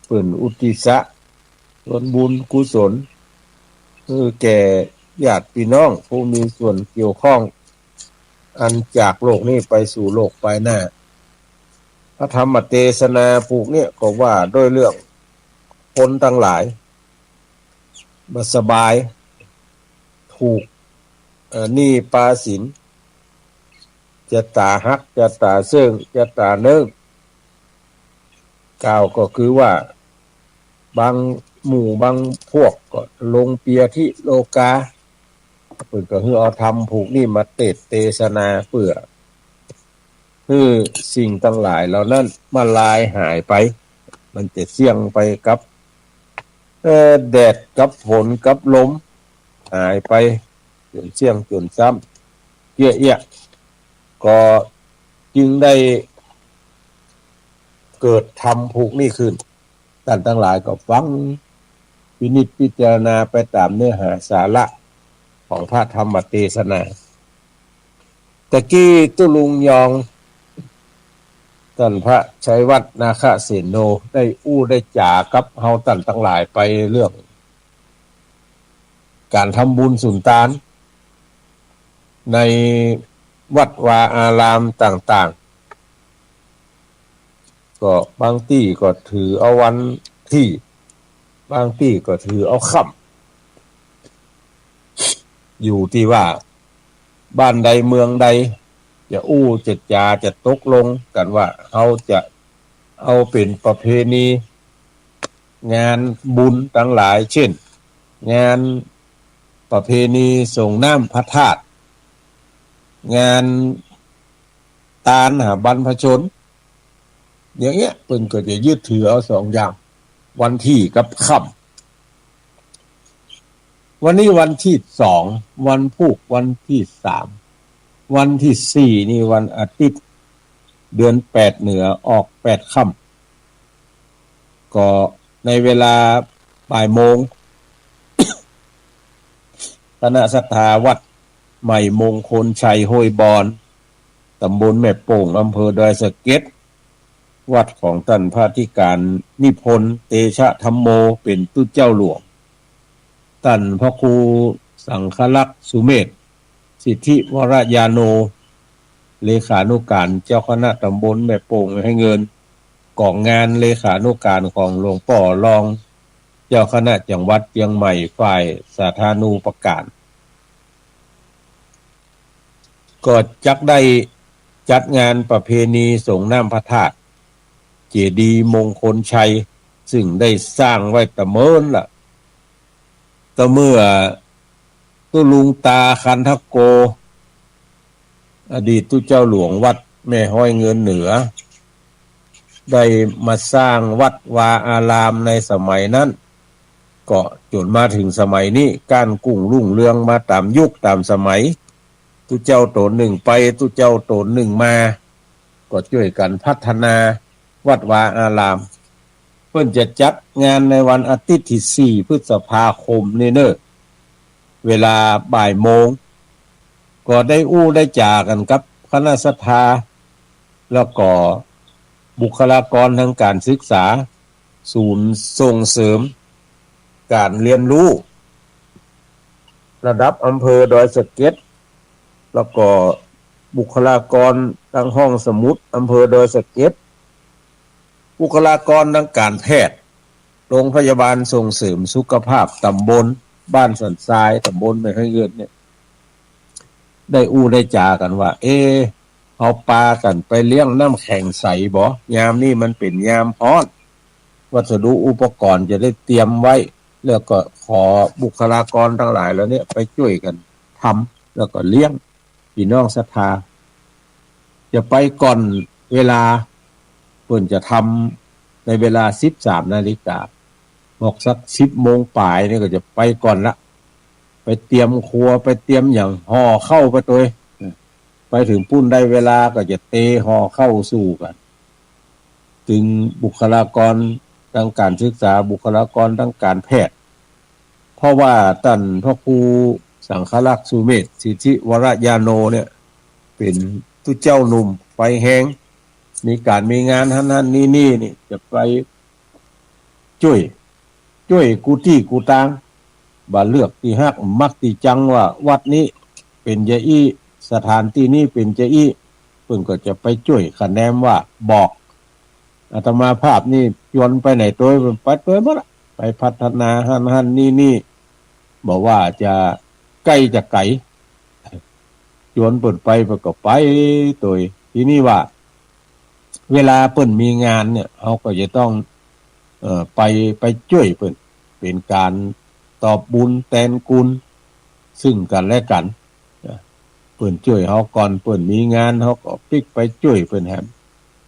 เปิ้นอุทิศส่วนบุญกุศล หื้อแก่ญาติปี้น้องผู้มีส่วนเกี่ยวข้อง อันจากโลกนี้ไปสู่โลกปายหน้า พระธรรมเตสนาผูกเนี่ยก็ว่าโดยเรื่องคนตังหลาย บ่สบาย ถูก เอ่อ หนี้ปาสิน จะต๋าฮัก จะต๋าเซิ่ง จะต๋าเนิ่ง กล่าวก็คือว่า บางหมู่บางพวกก็ลงเปียธิโลกา เปิ้นก็หื้อเอาธรรมผูกนี้มาเตสน์เตสนาเปื้อ หื้อสิ่งตังหลายเหล่านั้นมาลายหายไป มันจะเสี้ยงไปกับ เอ่อ แดดกับฝนกับลม หายไปจ๋นเสี้ยงจ๋นซ้ำ เยียะเยียะ ก็จึงได้เกิดธรรมผูกนี้ขึ้น ต้านตังหลายก็ฟังพินิจพิจารณาไปต๋ามเนื้อหาสาระของพระธรรมเตสนา ตะกี้ตุ๊ลุงยอง ต้านพระชัยวัฒน์นาคเสนโน ได้อู้ได้จ๋ากับเฮาต้านตังหลายไปเรื่องก๋านทำบุญสุนตาน ในวัดวาอารามต่างๆ ก็บางตี้ก็ถือเอาวันตี้ บางตี้ก็ถือเอาค่ำ อยู่ตี้ว่าบ้านใดเมืองใด จะอู้จะจ๋าจะตกลงกั๋นว่าเฮาจะเอาเป๋นประเพณี งานบุญตังหลาย เจ้น งานประเพณีส่งน้ำพระธาตุ งานตานหาบรรพชน อย่างเงี้ย เปิ้นก็จะยึดถือเอาสองอย่าง วันตี้กับค่ำ วันนี้วันตี้สอง วันพูกวันตี้สาม วันตี้สี่นี่วันอาทิตย์ เดือนแปดเหนือออกแปดค่ำ ก็ในเวลาบ่ายโมง คณะศรัทธาวัดใหม่มงคลชัยห้วยบอน ต๋ำบลแม่โป่ง อำเภอดอยสะเก็ด วัดของต้านพระอธิก๋ารนิพนธ์ เตชะธัมโม เป๋นตุ๊เจ้าหลวง ต้านพระครูสังฆรักษ์สุเมธ สิทธิวรญาโณ เลขานุก๋ารเจ้าคณะต๋ำบลแม่โป่ง แม่ฮ้อยเงิน ก๋องงานเลขานุก๋ารของหลวงป้อรองเจ้าคณะจังหวัดเจียงใหม่ฝ่ายสาธารณูปการ ก็จักได้จัดงานประเพณีส่งน้ำพระธาตุ เจดีย์มงคลชัย ซึ่งได้สร้างไว้ตะเมินละ ตะเมื่อตุ๊ลุงตาคันทโก อดีตตุ๊เจ้าหลวงวัดแม่ฮ้อยเงินเหนือ ได้มาสร้างวัดวาอารามในสมัยนั้น ก็จ๋นมาเถิงสมัยนี้ ก้านกุ่งรุ่งเรืองมาต๋ามยุคต๋ามสมัย ตุ๊เจ้าต๋นนึ่งไป ตุ๊เจ้าต๋นนึ่งมา ก็จ้วยกั๋นพัฒนาวัดวาอาราม เปิ้นจะจัดงานในวันอาทิตย์ตี้สี่พฤษภาคมนี่เน่อ เวลาบ่ายโมง ก็ได้อู้ได้จ๋ากั๋นกับคณะศรัทธา แล้วก็บุคลากรตางก๋านศึกษา ศูนย์ส่งเสริมก๋านเฮียนฮู้ ระดับอำเภอดอยสะเก็ด แล้วก็บุคลากรตางห้องสมุดอำเภอดอยสะเก็ด บุคลากรตางก๋านแพทย์ โรงพยาบาลส่งเสริมสุขภาพต๋ำบลบ้านสันทราย ต๋ำบลแม่ฮ้อยเงินเนี่ย ได้อู้ได้จ๋ากั๋นว่า เอ๊ะ เฮาปากั๋นไปเลี้ยงน้ำแข็งใสบ่ ยามนี้มันเป๋นยามฮ้อน วัสดุอุปกรณ์จะได้เตรียมไว้ แล้วก็ขอบุคลากรตังหลายเหล่านี้ไปจ้วยกั๋นทำ แล้วก็เลี้ยงปี้น้องศรัทธา จะไปก่อนเวลา เปิ้นจะทำในเวลาสิบสามนาฬิกา บอกสักสิบโมงป๋ายนี่ก็จะไปก่อนละ ไปเตรียมครัว ไปเตรียมหยัง ห่อข้าวไปตวย ไปเถิงปู้นได้เวลาก็จะเตห่อข้าวสู่กั๋น ตึงบุคลากรตางก๋านศึกษา บุคลากรตางก๋านแพทย์ เพราะว่าต้านพระครูสังฆรักษ์สุเมธ สิทธิวรญาโณเนี่ย เป๋นตุ๊เจ้าหนุ่มไฟแฮง มีก๋านมีงานหั้นหั้นนี่นี่นี่ จะไปจ้วย จ้วยกู้ตี้กู้ตาง บ่าเลือกตี้ฮักมักตี้จังว่าวัดนี้เป๋นจาอี้ สถานตี้นี้เป๋นจาอี้ เปิ้นก็จะไปจ้วยคะแนมว่าบอก อาตมาภาพนี่จวนไปไหนตวย ไปตวยหมดละ ไปพัฒนาหั้นหั้นนี่นี่ บ่ว่าจะใก้จะไก๋ จวนเปิ้นไป เปิ้นก็ไปตวย ทีนี้ว่า เวลาเปิ้นมีงานเนี่ย เฮาก็จะต้อง เอ่อ ไป ไปจ้วยเปิ้น เป๋นก๋านตอบบุญแตนคุณซึ่งกั๋นและกั๋น นะ เปิ้นจ้วยเฮาก่อน เปิ้นมีงาน เฮาก็ปิ๊กไปจ้วยเปิ้นแหม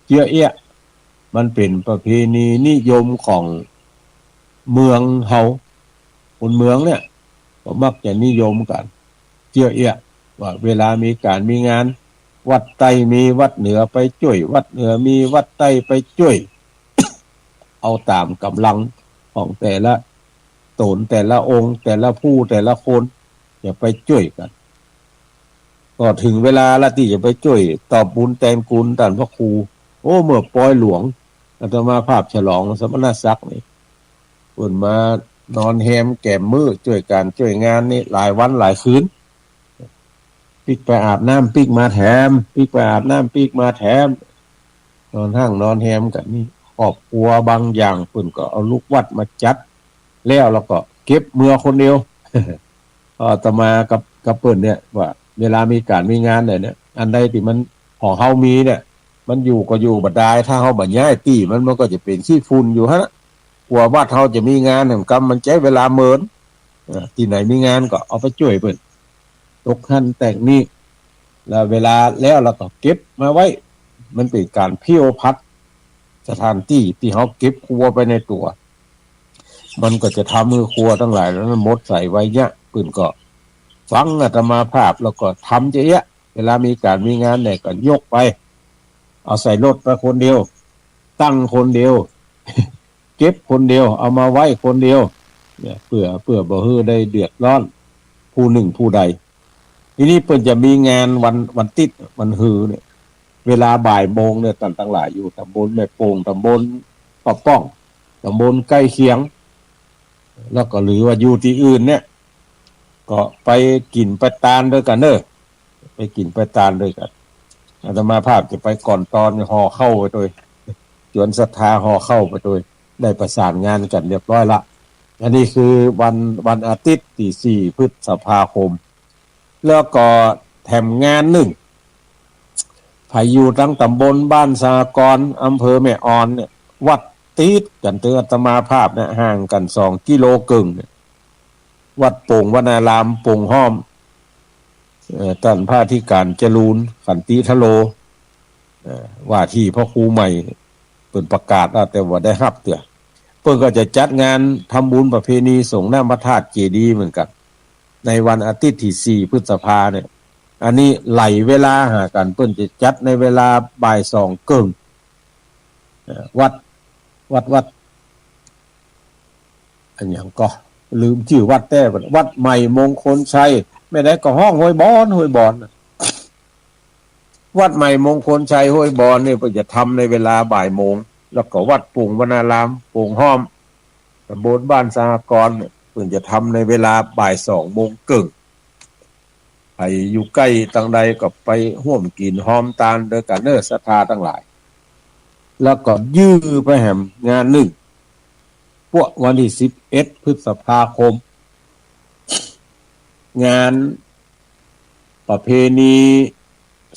เจื้อเอี้ยะ มันเป๋นประเพณีนิยมของเมืองเฮา คนเมืองเนี่ย ก็มักจะนิยมกั๋น เจื้อเอี้ยะ ว่าเวลามีก๋านมีงาน วัดใต้มีวัดเหนือไปจ้วย วัดเหนือมีวัดใต้ไปจ้วย เอาต๋ามก๋ำลังของแต่ละต๋น แต่ละองค์ แต่ละผู้ แต่ละคน จะไปจ้วยกั๋น ก็เถิงเวลาละตี้จะไปจ้วยตอบบุญแตนคุณต้านพระครู โอ้ เมื่อปอยหลวง อาตมาภาพฉลองสมณศักดิ์นี่ เปิ้นมานอนแฮมแก๋มมื้อ จ้วยก๋านจ้วยงานนี่หลายวันหลายคืน ปิ๊กไปอาบน้ำปิ๊กมาแถม ปิ๊กไปอาบน้ำปิ๊กมาแถม นอนห้างนอนแฮมกั๋นนี่ ครอบครัวบางอย่างเปิ้นก็เอาลูกวัดมาจัด แล้ว แล้วก็เก็บเมือคนเดียว อาตมากับ กับเปิ้นเนี่ยว่า เวลามีก๋านมีงานไหนเนี่ย อันใดตี้มันของเฮามีเนี่ย มันอยู่ก็อยู่บ่ดาย ถ้าเฮาบ่ย้ายตี้มัน มันก็จะเป๋นขี้ฝุ่นอยู่หั้นนะ กว่าวัดเฮาจะมีงานแหมกำ มันใจ๊เวลาเมิน เออ ตี้ไหนมีงานก็เอาไปจ้วยเปิ้น ตกหั้นแต่งนี่ แล้วเวลาแล้ว แล้วก็เก็บมาไว้ มันเป๋นก๋านเผี้ยวผลัดสถานตี้ตี้เฮาเก็บครัวไปในตั๋ว มันก็จะทำหื้อครัวตังหลายแล้วนั้นหมดใสไวยะ เปิ้นก็ฟังอาตมาภาพ แล้วก็ทำจาเอี้ยะ เวลามีก๋านมีงานไหนก็ยกไป เอาใส่รถไปคนเดียว ตั้งคนเดียว เก็บคนเดียว เอามาไว้คนเดียว เนี่ย เปื้อ เปื้อบ่หื้อได้เดือดร้อนผู้นึ่งผู้ใด ทีนี้เปิ้นจะมีงานวัน วันติ๊ด วันฮือเนี่ย เวลาบ่ายโมงเนี่ย ต้านตังหลายอยู่ต๋ำบลแม่โป่ง ต๋ำบลป้าป้อง ต๋ำบลใก้เคียง แล้วก็หรือว่าอยู่ตี้อื่นเนี่ย ก็ไปกิ๋นไปตานตวยกั๋นเน่อ ไปกิ๋นไปตานตวยกั๋น อาตมาภาพจะไปก่อนตอน ห่อข้าวไปตวย จวนศรัทธาห่อข้าวไปตวย ได้ประสานงานกั๋นเรียบร้อยละ อันนี้คือวัน วันอาทิตย์ตี้สี่พฤษภาคม แล้วก็แถมงานนึ่ง ใผอยู่ตังต๋ำบลบ้านสหกรณ์ อำเภอแม่ออนเนี่ย วัดติดกั๋นตึงอาตมาภาพเนี่ย ห่างกั๋นสองกิโลเกิ่งเนี่ย วัดโป่งวนาราม โป่งห้อม เอ่อ ต้านพระอธิก๋ารจรูญ ขันติทะโล เอ่อ ว่าตี้พระครูใหม่ เปิ้นประกาศแล้ว แต่บ่ได้ฮับเตื้อ เปิ้นก็จะจัดงานทำบุญประเพณีสรงน้ำพระธาตุเจดีย์เหมือนกั๋น ในวันอาทิตย์ตี้สี่พฤษภาเนี่ย อันนี้ไหลเวลาหากั๋น เปิ้นจะจัดในเวลาบ่ายสองเกิ่ง เอ่อ วัด วัด วัด อะหยังก็ ลืมจื้อวัดแต๊ วัดใหม่มงคลชัย แม่นใดก็ฮ้องห้วยบอน ห้วยบอน วัดใหม่มงคลชัยห้วยบอนเนี่ย เปิ้นจะทำในเวลาบ่ายโมง แล้วก็วัดโป่งวนาราม โป่งห้อม ต๋ำบลบ้านสหกรณ์เนี่ย เปิ้นจะทำในเวลาบ่ายสองโมงเกิ่ง ใผอยู่ใก้ตังใดก็ไปฮ่วมกิ๋นฮอมตานตวยกั๋นเน่อ ศรัทธาตังหลาย แล้วก็ยื้อไปแหมงานนึ่ง ปวกวันตี้สิบเอ็ดพฤษภาคม งานประเพณี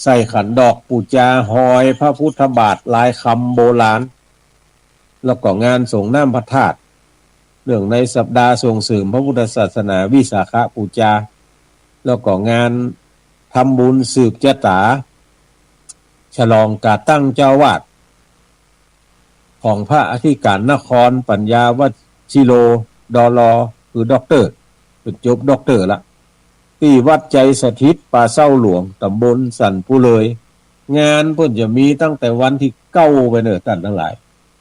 ใส่ขันดอกปู๋จาฮอยพระพุทธบาทลายคำโบราณ แล้วก็งานสรงน้ำพระธาตุ เนื่องในสัปดาห์ส่งเสริมพระพุทธศาสนาวิสาขปู๋จา แล้วก็งานทำบุญสืบจะต๋า ฉลองก๋าตั้งเจ้าอาวาส ของพระอธิก๋ารนครปัญญาวชิโร ดล คือด็อกเตอร์ เปิ้นจบด็อกเตอร์ละ ตี้วัดใจสถิตป่าเศร้าหลวง ต๋ำบลสันปูเลย งานเปิ้นจะมีตั้งแต่วันตี้เก้าไปเน่อ ต้านตังหลาย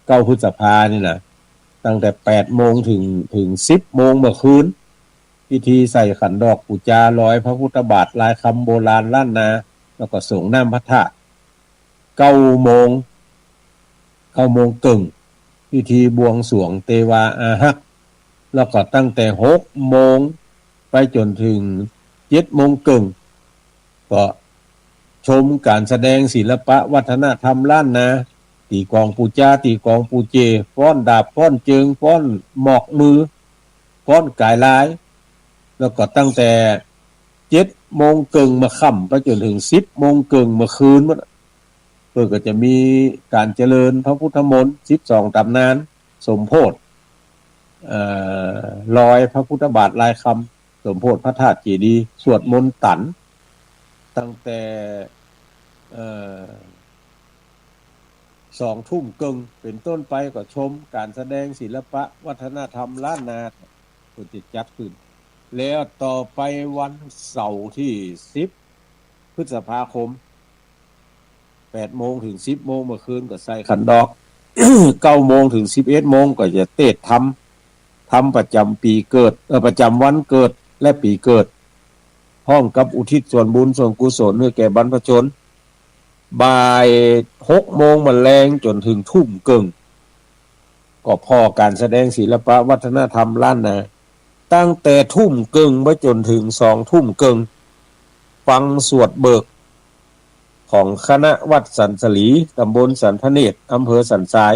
เก้าพฤษภานี่นะ ตั้งแต่แปดโมงเถิง เถิงสิบโมงเมื่อคืน พิธีใส่ขันดอกปู๋จาลอยพระพุทธบาทลายคำโบราณล้านนา แล้วก็สรงน้ำพระธาตุ เก้าโมง เก้าโมงเกิ่ง พิธีบวงสรวงเตวาอาฮัก แล้วก็ตั้งแต่หกโมงไปจ๋นถึงเจ็ดโมงเกิ่ง ก็ชมก๋านแสดงศิลปะวัฒนธรรมล้านนา ตี๋ก๋องปู๋จา ตี๋ก๋องปู๋เจ ฟ้อนดาบ ฟ้อนเจิง ฟ้อนหมอกมือ ฟ้อนก๋ายลาย แล้วก็ตั้งแต่เจ็ดโมงเกิ่งเมื่อค่ำไปจ๋นถึงสิบโมงเกิ่งเมื่อคืน เปิ้นก็จะมีก๋านเจริญพระพุทธมนต์ สิบสองต๋ำนาน สมโภช เอ่อ ลอยพระพุทธบาทลายคำ สมโภชพระธาตุเจดีย์ สวดมนต์ตัน ตั้งแต่ เอ่อ สองทุ่มเกิ่งเป๋นต้นไป ก็ชมก๋านแสดงศิลปะวัฒนธรรมล้านนา เปิ้นจะจัดขึ้น แล้วต่อไปวันเสาร์ตี้สิบพฤษภาคม แปดโมงถึงสิบโมงเมื่อคืนก็ใส่ขันดอก เก้าโมงถึงสิบเอ็ดโมงก็จะเตสน์ธรรม ธรรมประจ๋ำปี๋เกิด เอ่อ ประจ๋ำวันเกิดและปี๋เกิด พร้อมกับอุทิศส่วนบุญส่วนกุศลหื้อแก่บรรพชน บ่ายหกโมงมาแลงจ๋นถึงทุ่มเกิ่ง ก็ผ่อก๋านแสดงศิลปะวัฒนธรรมล้านนา ตั้งแต่ทุ่มเกิ่งไปจ๋นถึงสองทุ่มเกิ่ง ฟังสวดเบิก ของคณะวัดสันสลี ต๋ำบลสันพระเนตร อำเภอสันทราย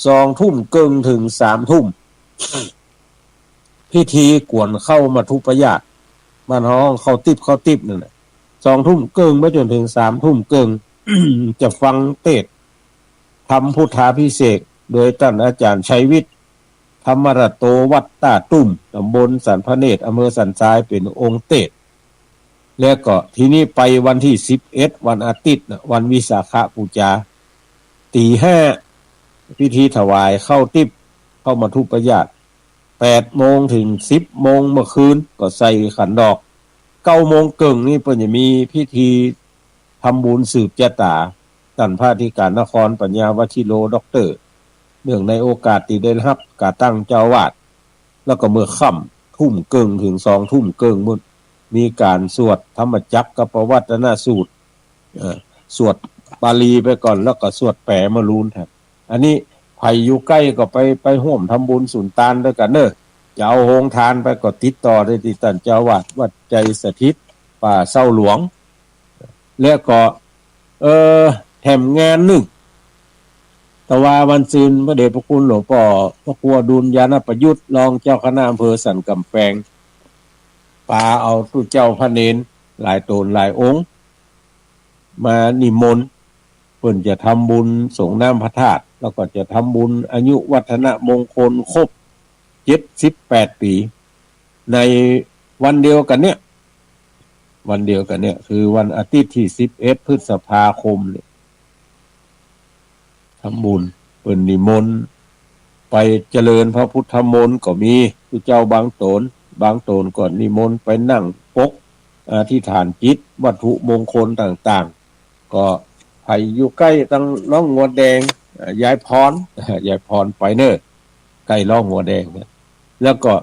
สองทุ่มเกิ่งถึงสามทุ่ม พิธีกวนข้าวมัทธุปายาต บ้านเฮาฮ้องข้าวติ๊บ ข้าวติ๊บนั่นแหละ สองทุ่มเกิ่งไปจ๋นถึงสามทุ่มเกิ่ง จะฟังเตสน์ธรรมพุทธาภิเษก โดยต้านอาจ๋ารย์ชัยวิทย์ ธรรมรัตโต วัดต้าตุ้ม ต๋ำบลสันพระเนตร อำเภอสันทราย เป๋นองค์เตสน์ แล้วก็ทีนี้ไปวันตี้สิบเอ็ด วันอาทิตย์นะ วันวิสาขปู๋จา ตี๋ห้า พิธีถวายข้าวติ๊บ ข้าวมัทธุปายาต แปดโมงถึงสิบโมงเมื่อคืน ก็ใส่ขันดอก เก้าโมงเกิ่งนี่เปิ้นจะมีพิธีทำบุญสืบจะต๋า ต้านพระอธิการนคร ปัญญาวัชิโร ด็อกเตอร์ เนื่องในโอกาสตี้ได้ฮับก๋าตั้งเจ้าอาวาส แล้วก็เมื่อค่ำทุ่มเกิ่งถึงสองทุ่มเกิ่งปู้น มีก๋านสวดธรรมจักรกัปปวัตตนสูตร เอ่อ สวดบาลีไปก่อน แล้วก็สวดแป๋มะลูนครับ อันนี้ใผอยู่ใก้ก็ไป ไปฮ่วมทำบุญสุนตานด้วยกั๋นเน่อ จะเอาโฮงตานไปก็ติดต่อได้ตี้ต้านเจ้าอาวาสวัดไชยสถิต ป่าเศร้าหลวง แล้วก็ เอ่อ แถมงานนึ่ง ตะวาวันซืน พระเดชพระคุณหลวงป้อพระครูอดุล ญาณประยุทธ์ รองเจ้าคณะอำเภอสันก๋ำแปง ปาเอาตุ๊เจ้าพระเณรหลายต๋นหลายองค์ มานิมนต์ เปิ้นจะทำบุญสรงน้ำพระธาตุ แล้วก็จะทำบุญอายุวัฒนมงคลครบเจ็ดสิบแปดปี๋ ในวันเดียวกั๋นเนี่ย วันเดียวกั๋นเนี่ย คือวันอาทิตย์ตี้สิบเอ็ดพฤษภาคมเนี่ย ทำบุญ เปิ้นนิมนต์ไปเจริญพระพุทธมนต์ก็มี ตุ๊เจ้าบางต๋น บางต๋นก็นิมนต์ไปนั่งปกอธิษฐานจิต วัตถุมงคลต่างๆ ก็ใผอยู่ใก้ตังหนองงัวแดง เอ่อ ยายพร ยายพรไปเน่อ ใก้หนองงัวแดงเนี่ย แล้วก็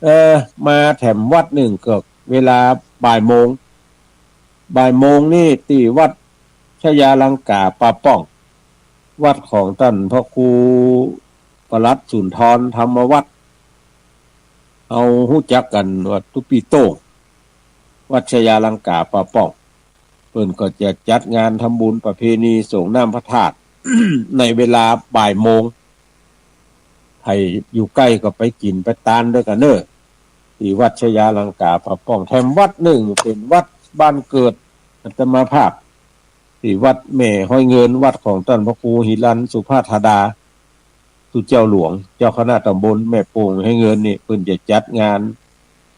เอ่อ มาแถมวัดนึ่งก็เวลาบ่ายโมง บ่ายโมงนี่ตี้วัดชยาลังกาป่าป้อง วัดของต้านพระครูปลัดสุนทรธรรมวัฒน์ เฮาฮู้จักกั๋นว่าตุ๊ปี้โต้ง วัดชยาลังกาป่าป้อง เปิ้นก็จะจัดงานทำบุญประเพณีสรงน้ำพระธาตุ ในเวลาบ่ายโมง ใผอยู่ใก้ก็ไปกิ๋นไปตานด้วยกั๋นเน่อ ตี้วัดชยาลังกาป่าป้อง แถมวัดนึ่งเป๋นวัดบ้านเกิดอาตมาภาพ ตี้วัดแม่ฮ้อยเงิน วัดของต้านพระครูหิรัญสุภาธาดา ตุ๊เจ้าหลวง เจ้าคณะต๋ำบลแม่โป่งฮ้อยเงินนี่ เปิ้นจะจัดงาน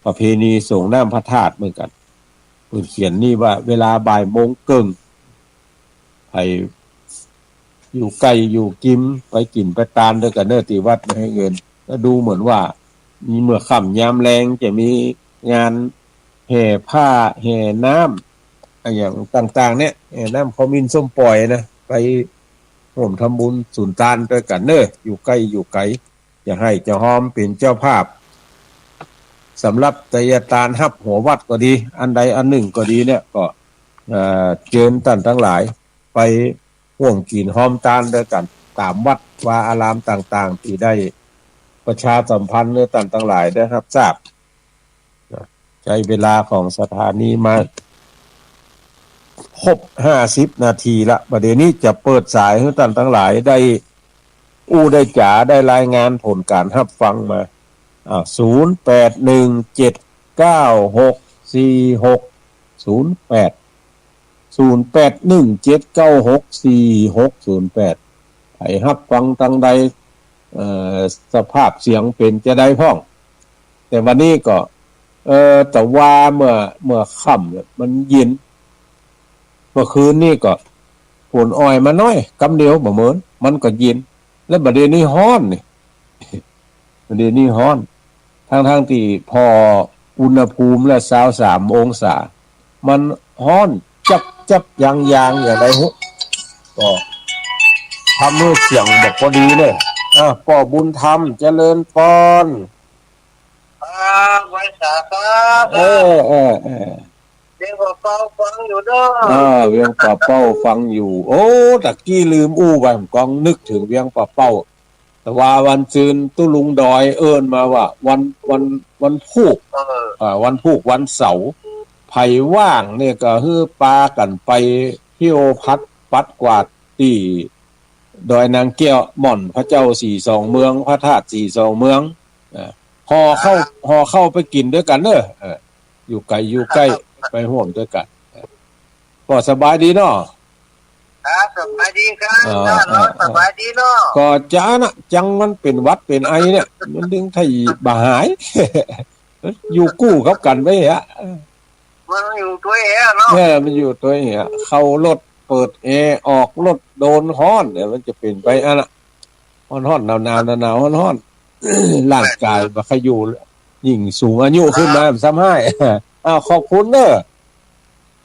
ประเพณีสรงน้ำพระธาตุเหมือนกั๋น เปิ้นเขียนนี่ว่าเวลาบ่ายโมงเกิ่ง ใผอยู่ใก้อยู่กิ๋มไปกิ๋นไปตานด้วยกั๋นเน่อตี้วัดฮ้อยเงิน แล้วดูเหมือนว่ามีเมื่อค่ำยามแลงจะมีงานแห่ผ้าแห่น้ำ อะหยังต่างๆ เนี่ย แห่น้ำขมิ้นส้มป่อยนะ ไปฮ่วมทำบุญสุนตานด้วยกั๋นเน่อ อยู่ใก้อยู่ไก๋ จะไห้จะฮอมเป๋นเจ้าภาพ สำหรับไตรยาตานฮับหัววัดก็ดี อันใดอันนึ่งก็ดีเนี่ย ก็ เอ่อ เจิญต้านตังหลาย ไปฮ่วมกิ๋นฮอมตานตวยกั๋น ต๋ามวัดวาอารามต่างๆ ตี้ได้ประชาสัมพันธ์หื้อต้านตังหลายได้ฮับทราบ ใจ๊เวลาของสถานีมาครบห้าสิบนาทีละ บ่าเดี่ยวนี้จะเปิดสายหื้อต้านตังหลายได้อู้ได้จ๋า ได้รายงานผลก๋านฮับฟังมา อ่า ศูนย์แปดหนึ่งเจ็ดเก้าหกสี่หกศูนย์แปด ศูนย์แปดหนึ่งเจ็ดเก้าหกสี่หกศูนย์แปด ใผฮับฟังตางใด เอ่อ สภาพเสียงเป๋นจาใดพ่อง แต่วันนี้ก็ เอ่อ แต่ว่าเมื่อ เมื่อค่ำเนี่ยมันเย็น เมื่อคืนนี้ก็ฝนอ่อยมาน้อย กำเดียวบ่เหมิน มันก็เย็น แล้วบ่าเดี่ยวนี้ฮ้อนนี่ บ่าเดี่ยวนี้ฮ้อน ทั้งๆ ตี้ผ่ออุณหภูมิละซาวสามองศา มันฮ้อนจับจับยางยางอย่างใดฮู้ ก็ทำหื้อเสียงบ่ปอดีเลย อ่ะ ป้อบุญธรรม เจริญปอน ครับ ไหว้สาครับ เออ เออ เออ เวียงป่าเป้าฟังอยู่เนาะ อ่า เวียงป่าเป้าฟังอยู่ โอ้ ตะกี้ลืมอู้ไป ผมกำลังนึกเถิงเวียงป่าเป้า แต่ว่าวันซืนตุ๊ลุงดอยเอิ้นมาว่า วัน วัน วันพูก เออ อ่า วันพูกวันเสาร์ ใผว่างเนี่ยก็หื้อปากั๋นไปเที่ยวผัดปัดกวาดตี้ดอยนางแก้ว หม่อนพระเจ้าสี่สองเมือง พระธาตุสี่สองเมือง อ่า ห่อข้าว ห่อข้าวไปกิ๋นตวยกั๋นเน่อ เออ อยู่ไก๋อยู่ใก้ ครับ ไปฮ่วมตวยกั๋น ก็สบายดีเนาะ ครับ สบายดีครับ อ่า เนาะ อ่า เนาะ สบายดีเนาะ ก็จานะ จังมันเป๋นหวัดเป๋นไอเนี่ย มันตึงไถ่บ่หาย อยู่กู้กับกั๋นไปเหีย มันอยู่ตวยเหียเนาะ เออ มันอยู่ตวยเหีย เข้ารถเปิดแอร์ ออกรถโดนฮ้อนเนี่ย มันจะเป๋นไปอั้นน่ะ ฮ้อนๆ หนาวๆ หนาวๆ ฮ้อนๆ ร่างก๋ายบ่ใค่อยู่ ยิ่งสูงอายุขึ้นมา มันซ้ำฮ้าย อ้าว ขอบคุณเน่อ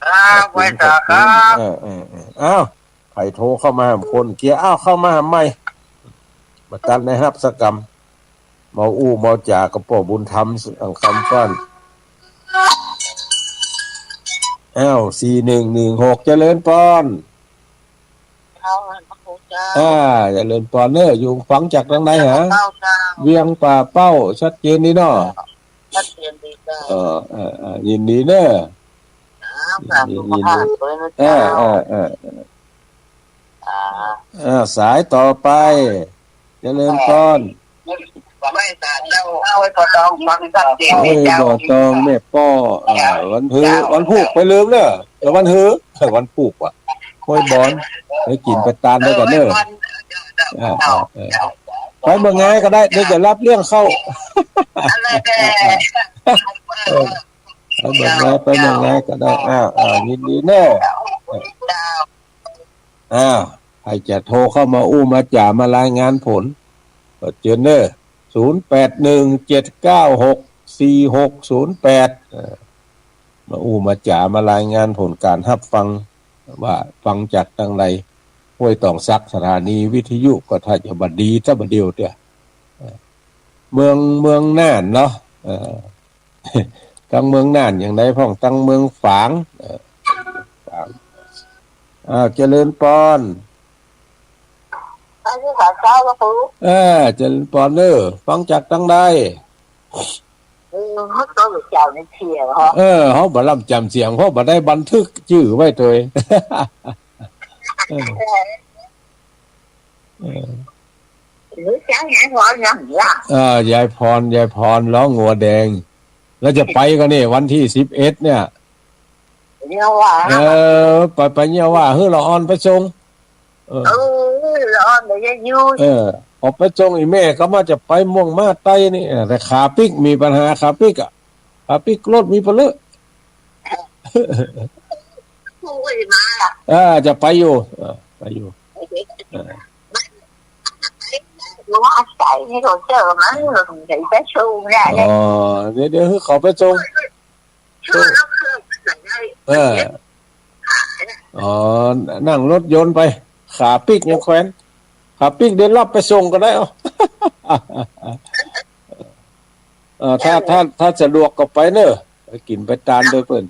ครับ ไหว้สาครับ เออ เออ เออ อ้าว ใผโทรเข้ามาหาคนเกียร์ อ้าว เข้ามาหาใหม่ บ่ตันได้ฮับสักกำ เมาอู้เมาจ๋ากับป้อบุญธรรมสักกำก่อน อ้าว สี่หนึ่งหนึ่งหก เจริญปอน เจ้า พระคุณเจ้า อ่า เจริญปอนเน่อ อยู่ฟังจากตางใดฮะ เจ้า เจ้า เวียงป่าเป้า ชัดเจนดีเนาะ ชัดเจนดีเจ้า เออ เออ เออ ยินดีเน่อ ครับ ยินดี สุขภาพด้วยนะ เออ เจ้า เออ เออ อ่า อ่า สายต่อไป เจริญปอน ไหว้สาเจ้า ไหว้ป่าตองฟังชัดเจน เอ้ย เจ้า ป่าตองแม่ป้อ อ่า วันพูก วันพูกไปลืมเน่อ เออ วันพูก วันพูกว่ะ ห้วยบอน ไปกิ๋นไปตานตวยกั๋นเน่อ เออ วัน อ่า อ่า อ่า ไปเมืองงายก็ได้ เดี๋ยวจะฮับเลี้ยงข้าว อะไรแน่ เออ ไปเมืองงาย ไปเมืองงายก็ได้ อ้าว อ้าว ยินดีเน่อ เจ้า อ้าว ใผจะโทรเข้ามาอู้มาจ๋า มารายงานผล ก็เจิญเน่อ ศูนย์แปดหนึ่งเจ็ดเก้าหกสี่หกศูนย์แปด เออ มาอู้มาจ๋า มารายงานผลก๋านฮับฟัง ว่าฟังจากตางใด ห้วยตองสัก สถานีวิทยุก็ถ้าจะบ่ดีซะบ่าเดี่ยวเตื้อ เออ เมือง เมืองน่านเนาะ เออ ตางเมืองน่านอย่างใดพ่อง ตางเมืองฝาง เออ ฝาง อ้าว เจริญปอน อันนี้สาเจ้า พระครู เออ เจริญปอนเน่อ ฟังจากตางใด เออ เขาต้องเจ้าในเสียงเหรอ เออ เขาบ่ล่ำจ๋ำเสียง เพราะบ่ได้บันทึกจื้อไว้ตวย เออ เออ หรือจะยายพรยังล่ะ เออ ยายพร ยายพร ร้องงัวแดง แล้วจะไปก็นี่ วันตี้สิบเอ็ดเนี่ย เนี่ยว่า เออ ไป ไปเนี่ยว่า หื้อละอ่อนไปส่ง เออ เออ ละอ่อนไปเยี่ยมอยู่ เออ ออกไปส่ง อี่แม่ก็ว่าจะไปม่วงมาไต้นี่ แต่ขาปิ๊ก มีปัญหาขาปิ๊กอะ ขาปิ๊กรถมีปัญหา ผู้ว่าจะมาล่ะ เออ จะไปอยู่ เออ ไปอยู่ โอเค เออ หรือว่าอาศัยนี่เขาเจอมั้ง หรือจะไปส่งได้ อ๋อ เดี๋ยว เดี๋ยวเขาไปส่ง เออ อ๋อ นั่งรถยนต์ไป ขาปิ๊กยังแขวน ขาปิ๊กเดี๋ยวรับไปส่งก็ได้ เอ้า เออ ถ้า ถ้า ถ้าสะดวกก็ไปเน่อ ไปกิ๋นไปตานด้วยเปิ้น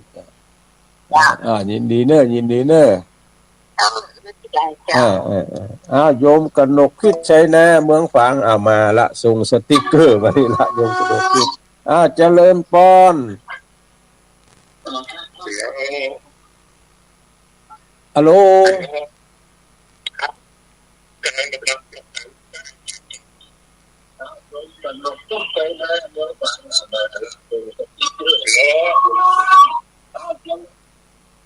อ่า ยินดีเน่อ ยินดีเน่อ เออ เออ เออ อ้าว โยมกนกพิษชัยนา เมืองฝาง อ้าว มาละ ส่งสติกเกอร์มานี่ละ โยมกนกพิษ อ้าว เจริญปอน ฮัลโหล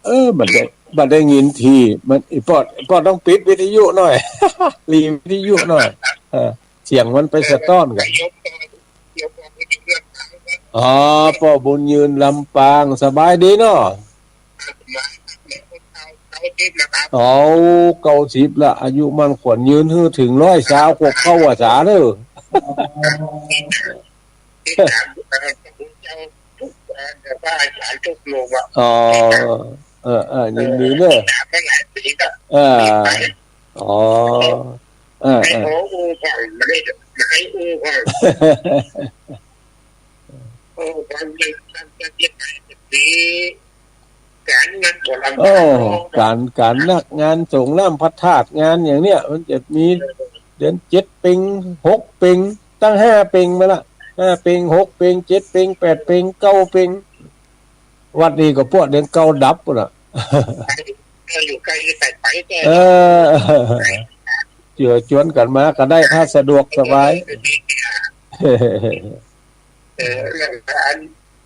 เออ บ่ได้ บ่ได้ยินที มัน อีปอด อีปอดต้องปิดวิทยุหน่อย หลีวิทยุหน่อย เออ เสียงมันไปสะต้อนกั๋น อ๋อ ป้อบุญยืนลำปาง สบายดีเนาะ เอา เก้าสิบละ อายุมั่นขวัญยืน หื้อเถิงร้อยซาว ขวบเข้าพรรษาเน่อ อ๋อ เออ เออ ยินดีเน่อ เออ อ๋อ เออ เออ ก๋าน ก๋านนัก งานสงฆ์น้ำพระธาตุ งานอย่างเนี้ย มันจะมีเดือนเจ็ดเป็ง หกเป็ง ตั้งห้าเป็งมาละ ห้าเป็ง หกเป็ง เจ็ดเป็ง แปดเป็ง เก้าเป็ง วัดนี้ก็ปวดเดือนเก้าดับปู้นน่ะ เออ เจื้อจวนกั๋นมาก็ได้ ถ้าสะดวกสบาย เออ อัน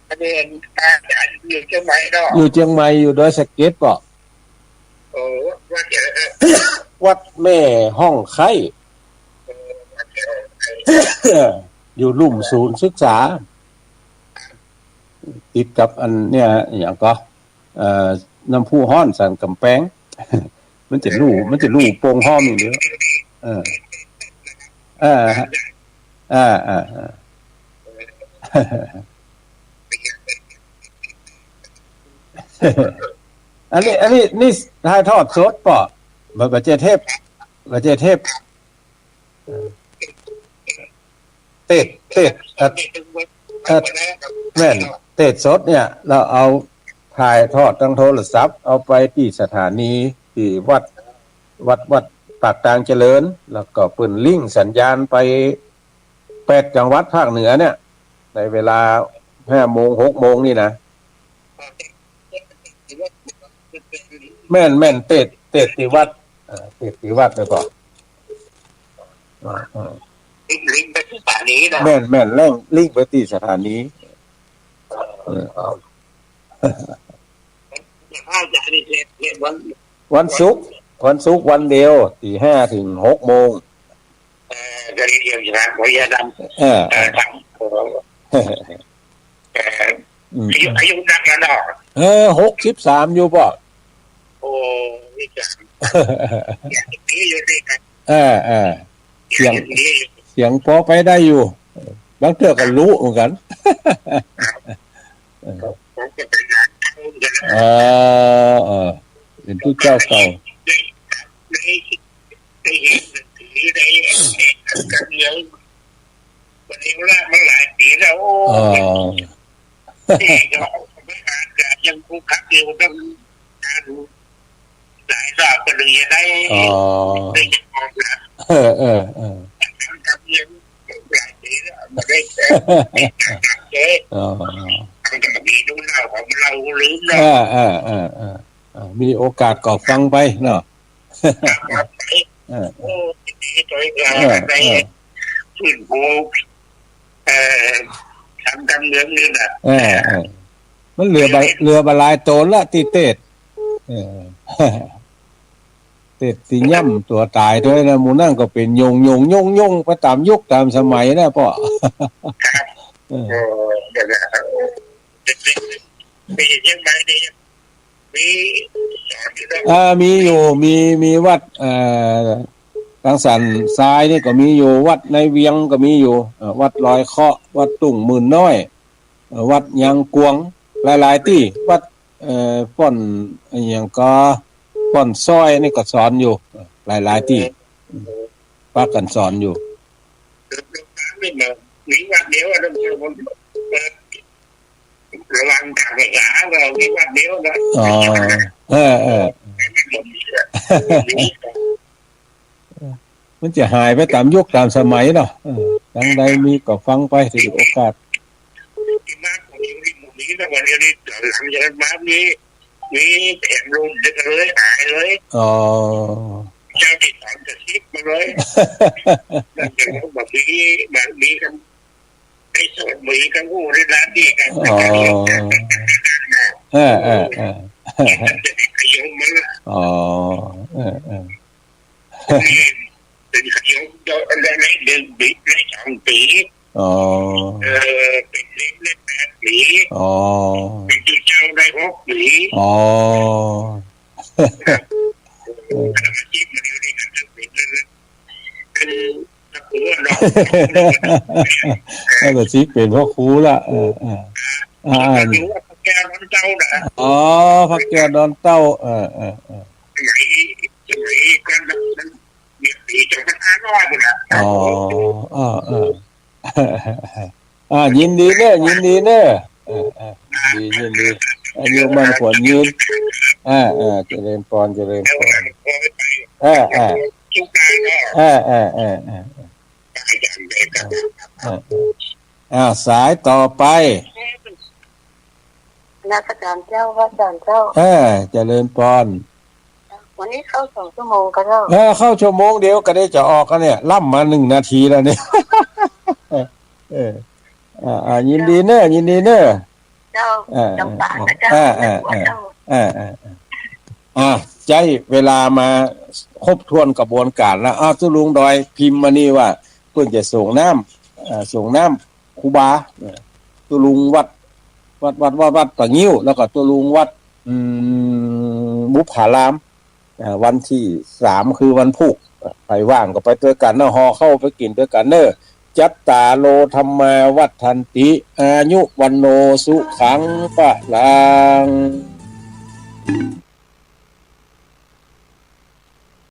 อันนี้ อัน อยู่เจียงใหม่เนาะ อยู่เจียงใหม่ อยู่ดอยสะเก็ดเปล่า โอ้ วัดเจ๋อ วัดแม่ฮ่องไคร้ เออ วัดเจ๋อ อยู่ลุ่มศูนย์ศึกษา ติดกับอันเนี้ย อะหยังก็ เอ่อ น้ำพุฮ้อนสันก๋ำแปง มันจะลู่ มันจะลู่โป่งฮ้อมอย่างเดียว เออ เออ เออ เออ เออ อันนี้ อันนี้ นี่ถ่ายทอดสดเปล่า บ่ บ่ใจ้เทป บ่ใจ้เทป เออ เทป เทป เอ่อ เอ่อ แม่น เทปสดเนี่ย เฮาเอาถ่ายทอดตางโทรศัพท์ เอาไปตี้สถานี ตี้วัด วัด วัดปากตางเจริญ แล้วก็เปิ้นลิงก์สัญญาณไปแปดจังหวัดภาคเหนือเนี่ย ในเวลาห้าโมง หกโมงนี่นะ แม่น แม่น เทป เทปตี้วัด เอ่อ เทปตี้วัดแล้วก็ อ่า อ่า ลิงก์ ลิงก์ไปตี้สถานีนะ แม่น แม่น แล่งลิงก์ไปตี้สถานี เออ เอา แต่ถ้าจะให้เทป เทปวัน วันศุกร์ วันศุกร์วันเดียว ตีห้าเถิงหกโมง เออ เดี๋ยวนี้เดียวอยู่นะ ขออนุญาตนำ เออ เออ ทาง เออ เออ อืม อายุ อายุนักแล้วเนาะ เออ หกสิบสามอยู่ป้อ โอ้ นี่จ้ะ ยังดีอยู่นี่ครับ เออ เออ เสียง ยังดีอยู่ เสียงปอไปได้อยู่ บางเตื้อก็หลุเหมือนกั๋น ครับ เออ ผมก็เป็นหลานเขาเหมือนกั๋นนะ เออ เออ เป๋นผู้เจ้าเก่า ใน ใน ได้เห็นหนังสือใน ในการเมือง วันนี้ละมันหลายปี๋แล้ว โอ้ อ๋อ นี่ก็ไม่อาจจะยังคงขัดอยู่ตั้งนานหลายรอบก็เลยจะได้ อ๋อ ได้จะออกนะ เออ เออ เออ การเมืองหลายปี๋แล้ว ไม่ได้แต่ เอ๊ะ อ๋อ มันก็มีดูเล่าของเราลืมเนาะ เออ เออ เออ เออ เออ มีโอกาสก็ฟังไปเนาะ ครับ เออ โอ้ ดีใจกับ เออ ได้ เออ ฟื้นฟู เอ่อ ทางการเมืองนี่นะ เออ เออ มันเหลือบ่า เหลือบ่าหลายต๋นละตี้เทศ เออ เทศตี้ย่ำตั๋วต๋ายตวยนะ หมู่นั่นก็เป๋นโยงโยงโยงโยงไปต๋ามยุคต๋ามสมัยนะป้อ ครับ เออ โอ้ เดี๋ยวนะ ไปเชียงใหม่นี่ มีสอนอยู่เนาะ อ่า มีอยู่ มี มีวัด เอ่อ ตางสันทรายนี่ก็มีอยู่ วัดในเวียงก็มีอยู่ เอ่อ วัดลอยเคราะห์ วัดตุ้งหมื่นน้อย เอ่อ วัดยางกวง หลายๆ ตี้ วัด เอ่อ ป้อน อะหยังก็ ป้อนซ้อยนี่ก็สอนอยู่ เอ่อ หลายๆ ตี้ ปากั๋นสอนอยู่ มีวัดเดียวอะ ท่านผู้ชม ระวังต๋ามภาษา เฮามีวัดเดียวเนาะ อ๋อ เออ เออ มันจะหายไปต๋ามยุคต๋ามสมัยเนาะ เออ ตังใดมีก็ฟังไป ถือโอกาส ตี้มาของอยู่ตี้หมู่นี้นะ วันนี้ต๋อนหลังจากนั้นมามี มีแถมลงเดียวกั๋นเลย หายเลย อ๋อ เจ้าตี้สอนกระซิบมาเลย นั่นจะบอกมี มีคำ ไอ้สอนมีคำพูดในด้านนี้กัน อ๋อ เออ เออ เออ จะได้ขยมมันละ อ๋อ เออ เออ เป๋นขยมเดียวกันได้ในเดือนปี ในสองปี๋ อ๋อ เออ เป๋นเล็กได้แปดปี๋ อ๋อ เป๋นตุ๊เจ้าได้หกปี๋ อ๋อ ครับ เออ อาชีพมันอยู่ในการเกษตร คือ คือ พระครูเนาะ แล้วก็สิเป๋นพระครูละ เออ เออ อ่า แล้วก็อยู่วัดพระแก้วดอนเต้านะ อ๋อ พระแก้วดอนเต้า เออ เออ เออ สมัย สมัยก่อนนะ มันมีปี๋สองพันห้าร้อยหมดละ อ๋อ เออ เออ อ่า ยินดีเน้อ ยินดีเน้อ เออ เออ ดี ยินดี อายุมั่นขวัญยืน อ่า อ่า เจริญพร เจริญพร อ่า อ่า อ่า อ่า อ่า อ่า อ่า สายต่อไป นมัสการเจ้า พระอาจารย์เจ้า เออ เจริญพร วันนี้เข้าสองชั่วโมงก็เจ้า เออ เข้าชั่วโมงเดียวก็ได้จะออกแล้วเนี่ย ล่ำมาหนึ่งนาทีแล้วเนี่ย เออ อ่า อ่า ยินดีเน้อ ยินดีเน้อ เจ้า เออ จำปานะเจ้า เออ เออ เออ เจ้า เออ เออ เออ อ่า ใจ๊เวลามาครบถ้วนกระบวนก๋านแล้ว อ้าว ตุ๊ลุงดอยพิมพ์มานี่ว่า เปิ้นจะสรงน้ำ เอ่อ สรงน้ำครูบา เอ่อ ตุ๊ลุงวัด วัด วัด วัด วัดป่างิ้ว แล้วก็ตุ๊ลุงวัด อืม บุพพาราม อ่า วันตี้สามคือวันพูก อ่า ใผว่างก็ไปตวยกั๋นเน้อ ห่อข้าวไปกิ๋นตวยกั๋นเน้อ จัตตาโร ธัมมา วัฑฒันติ อายุ วัณโณ สุขัง พลัง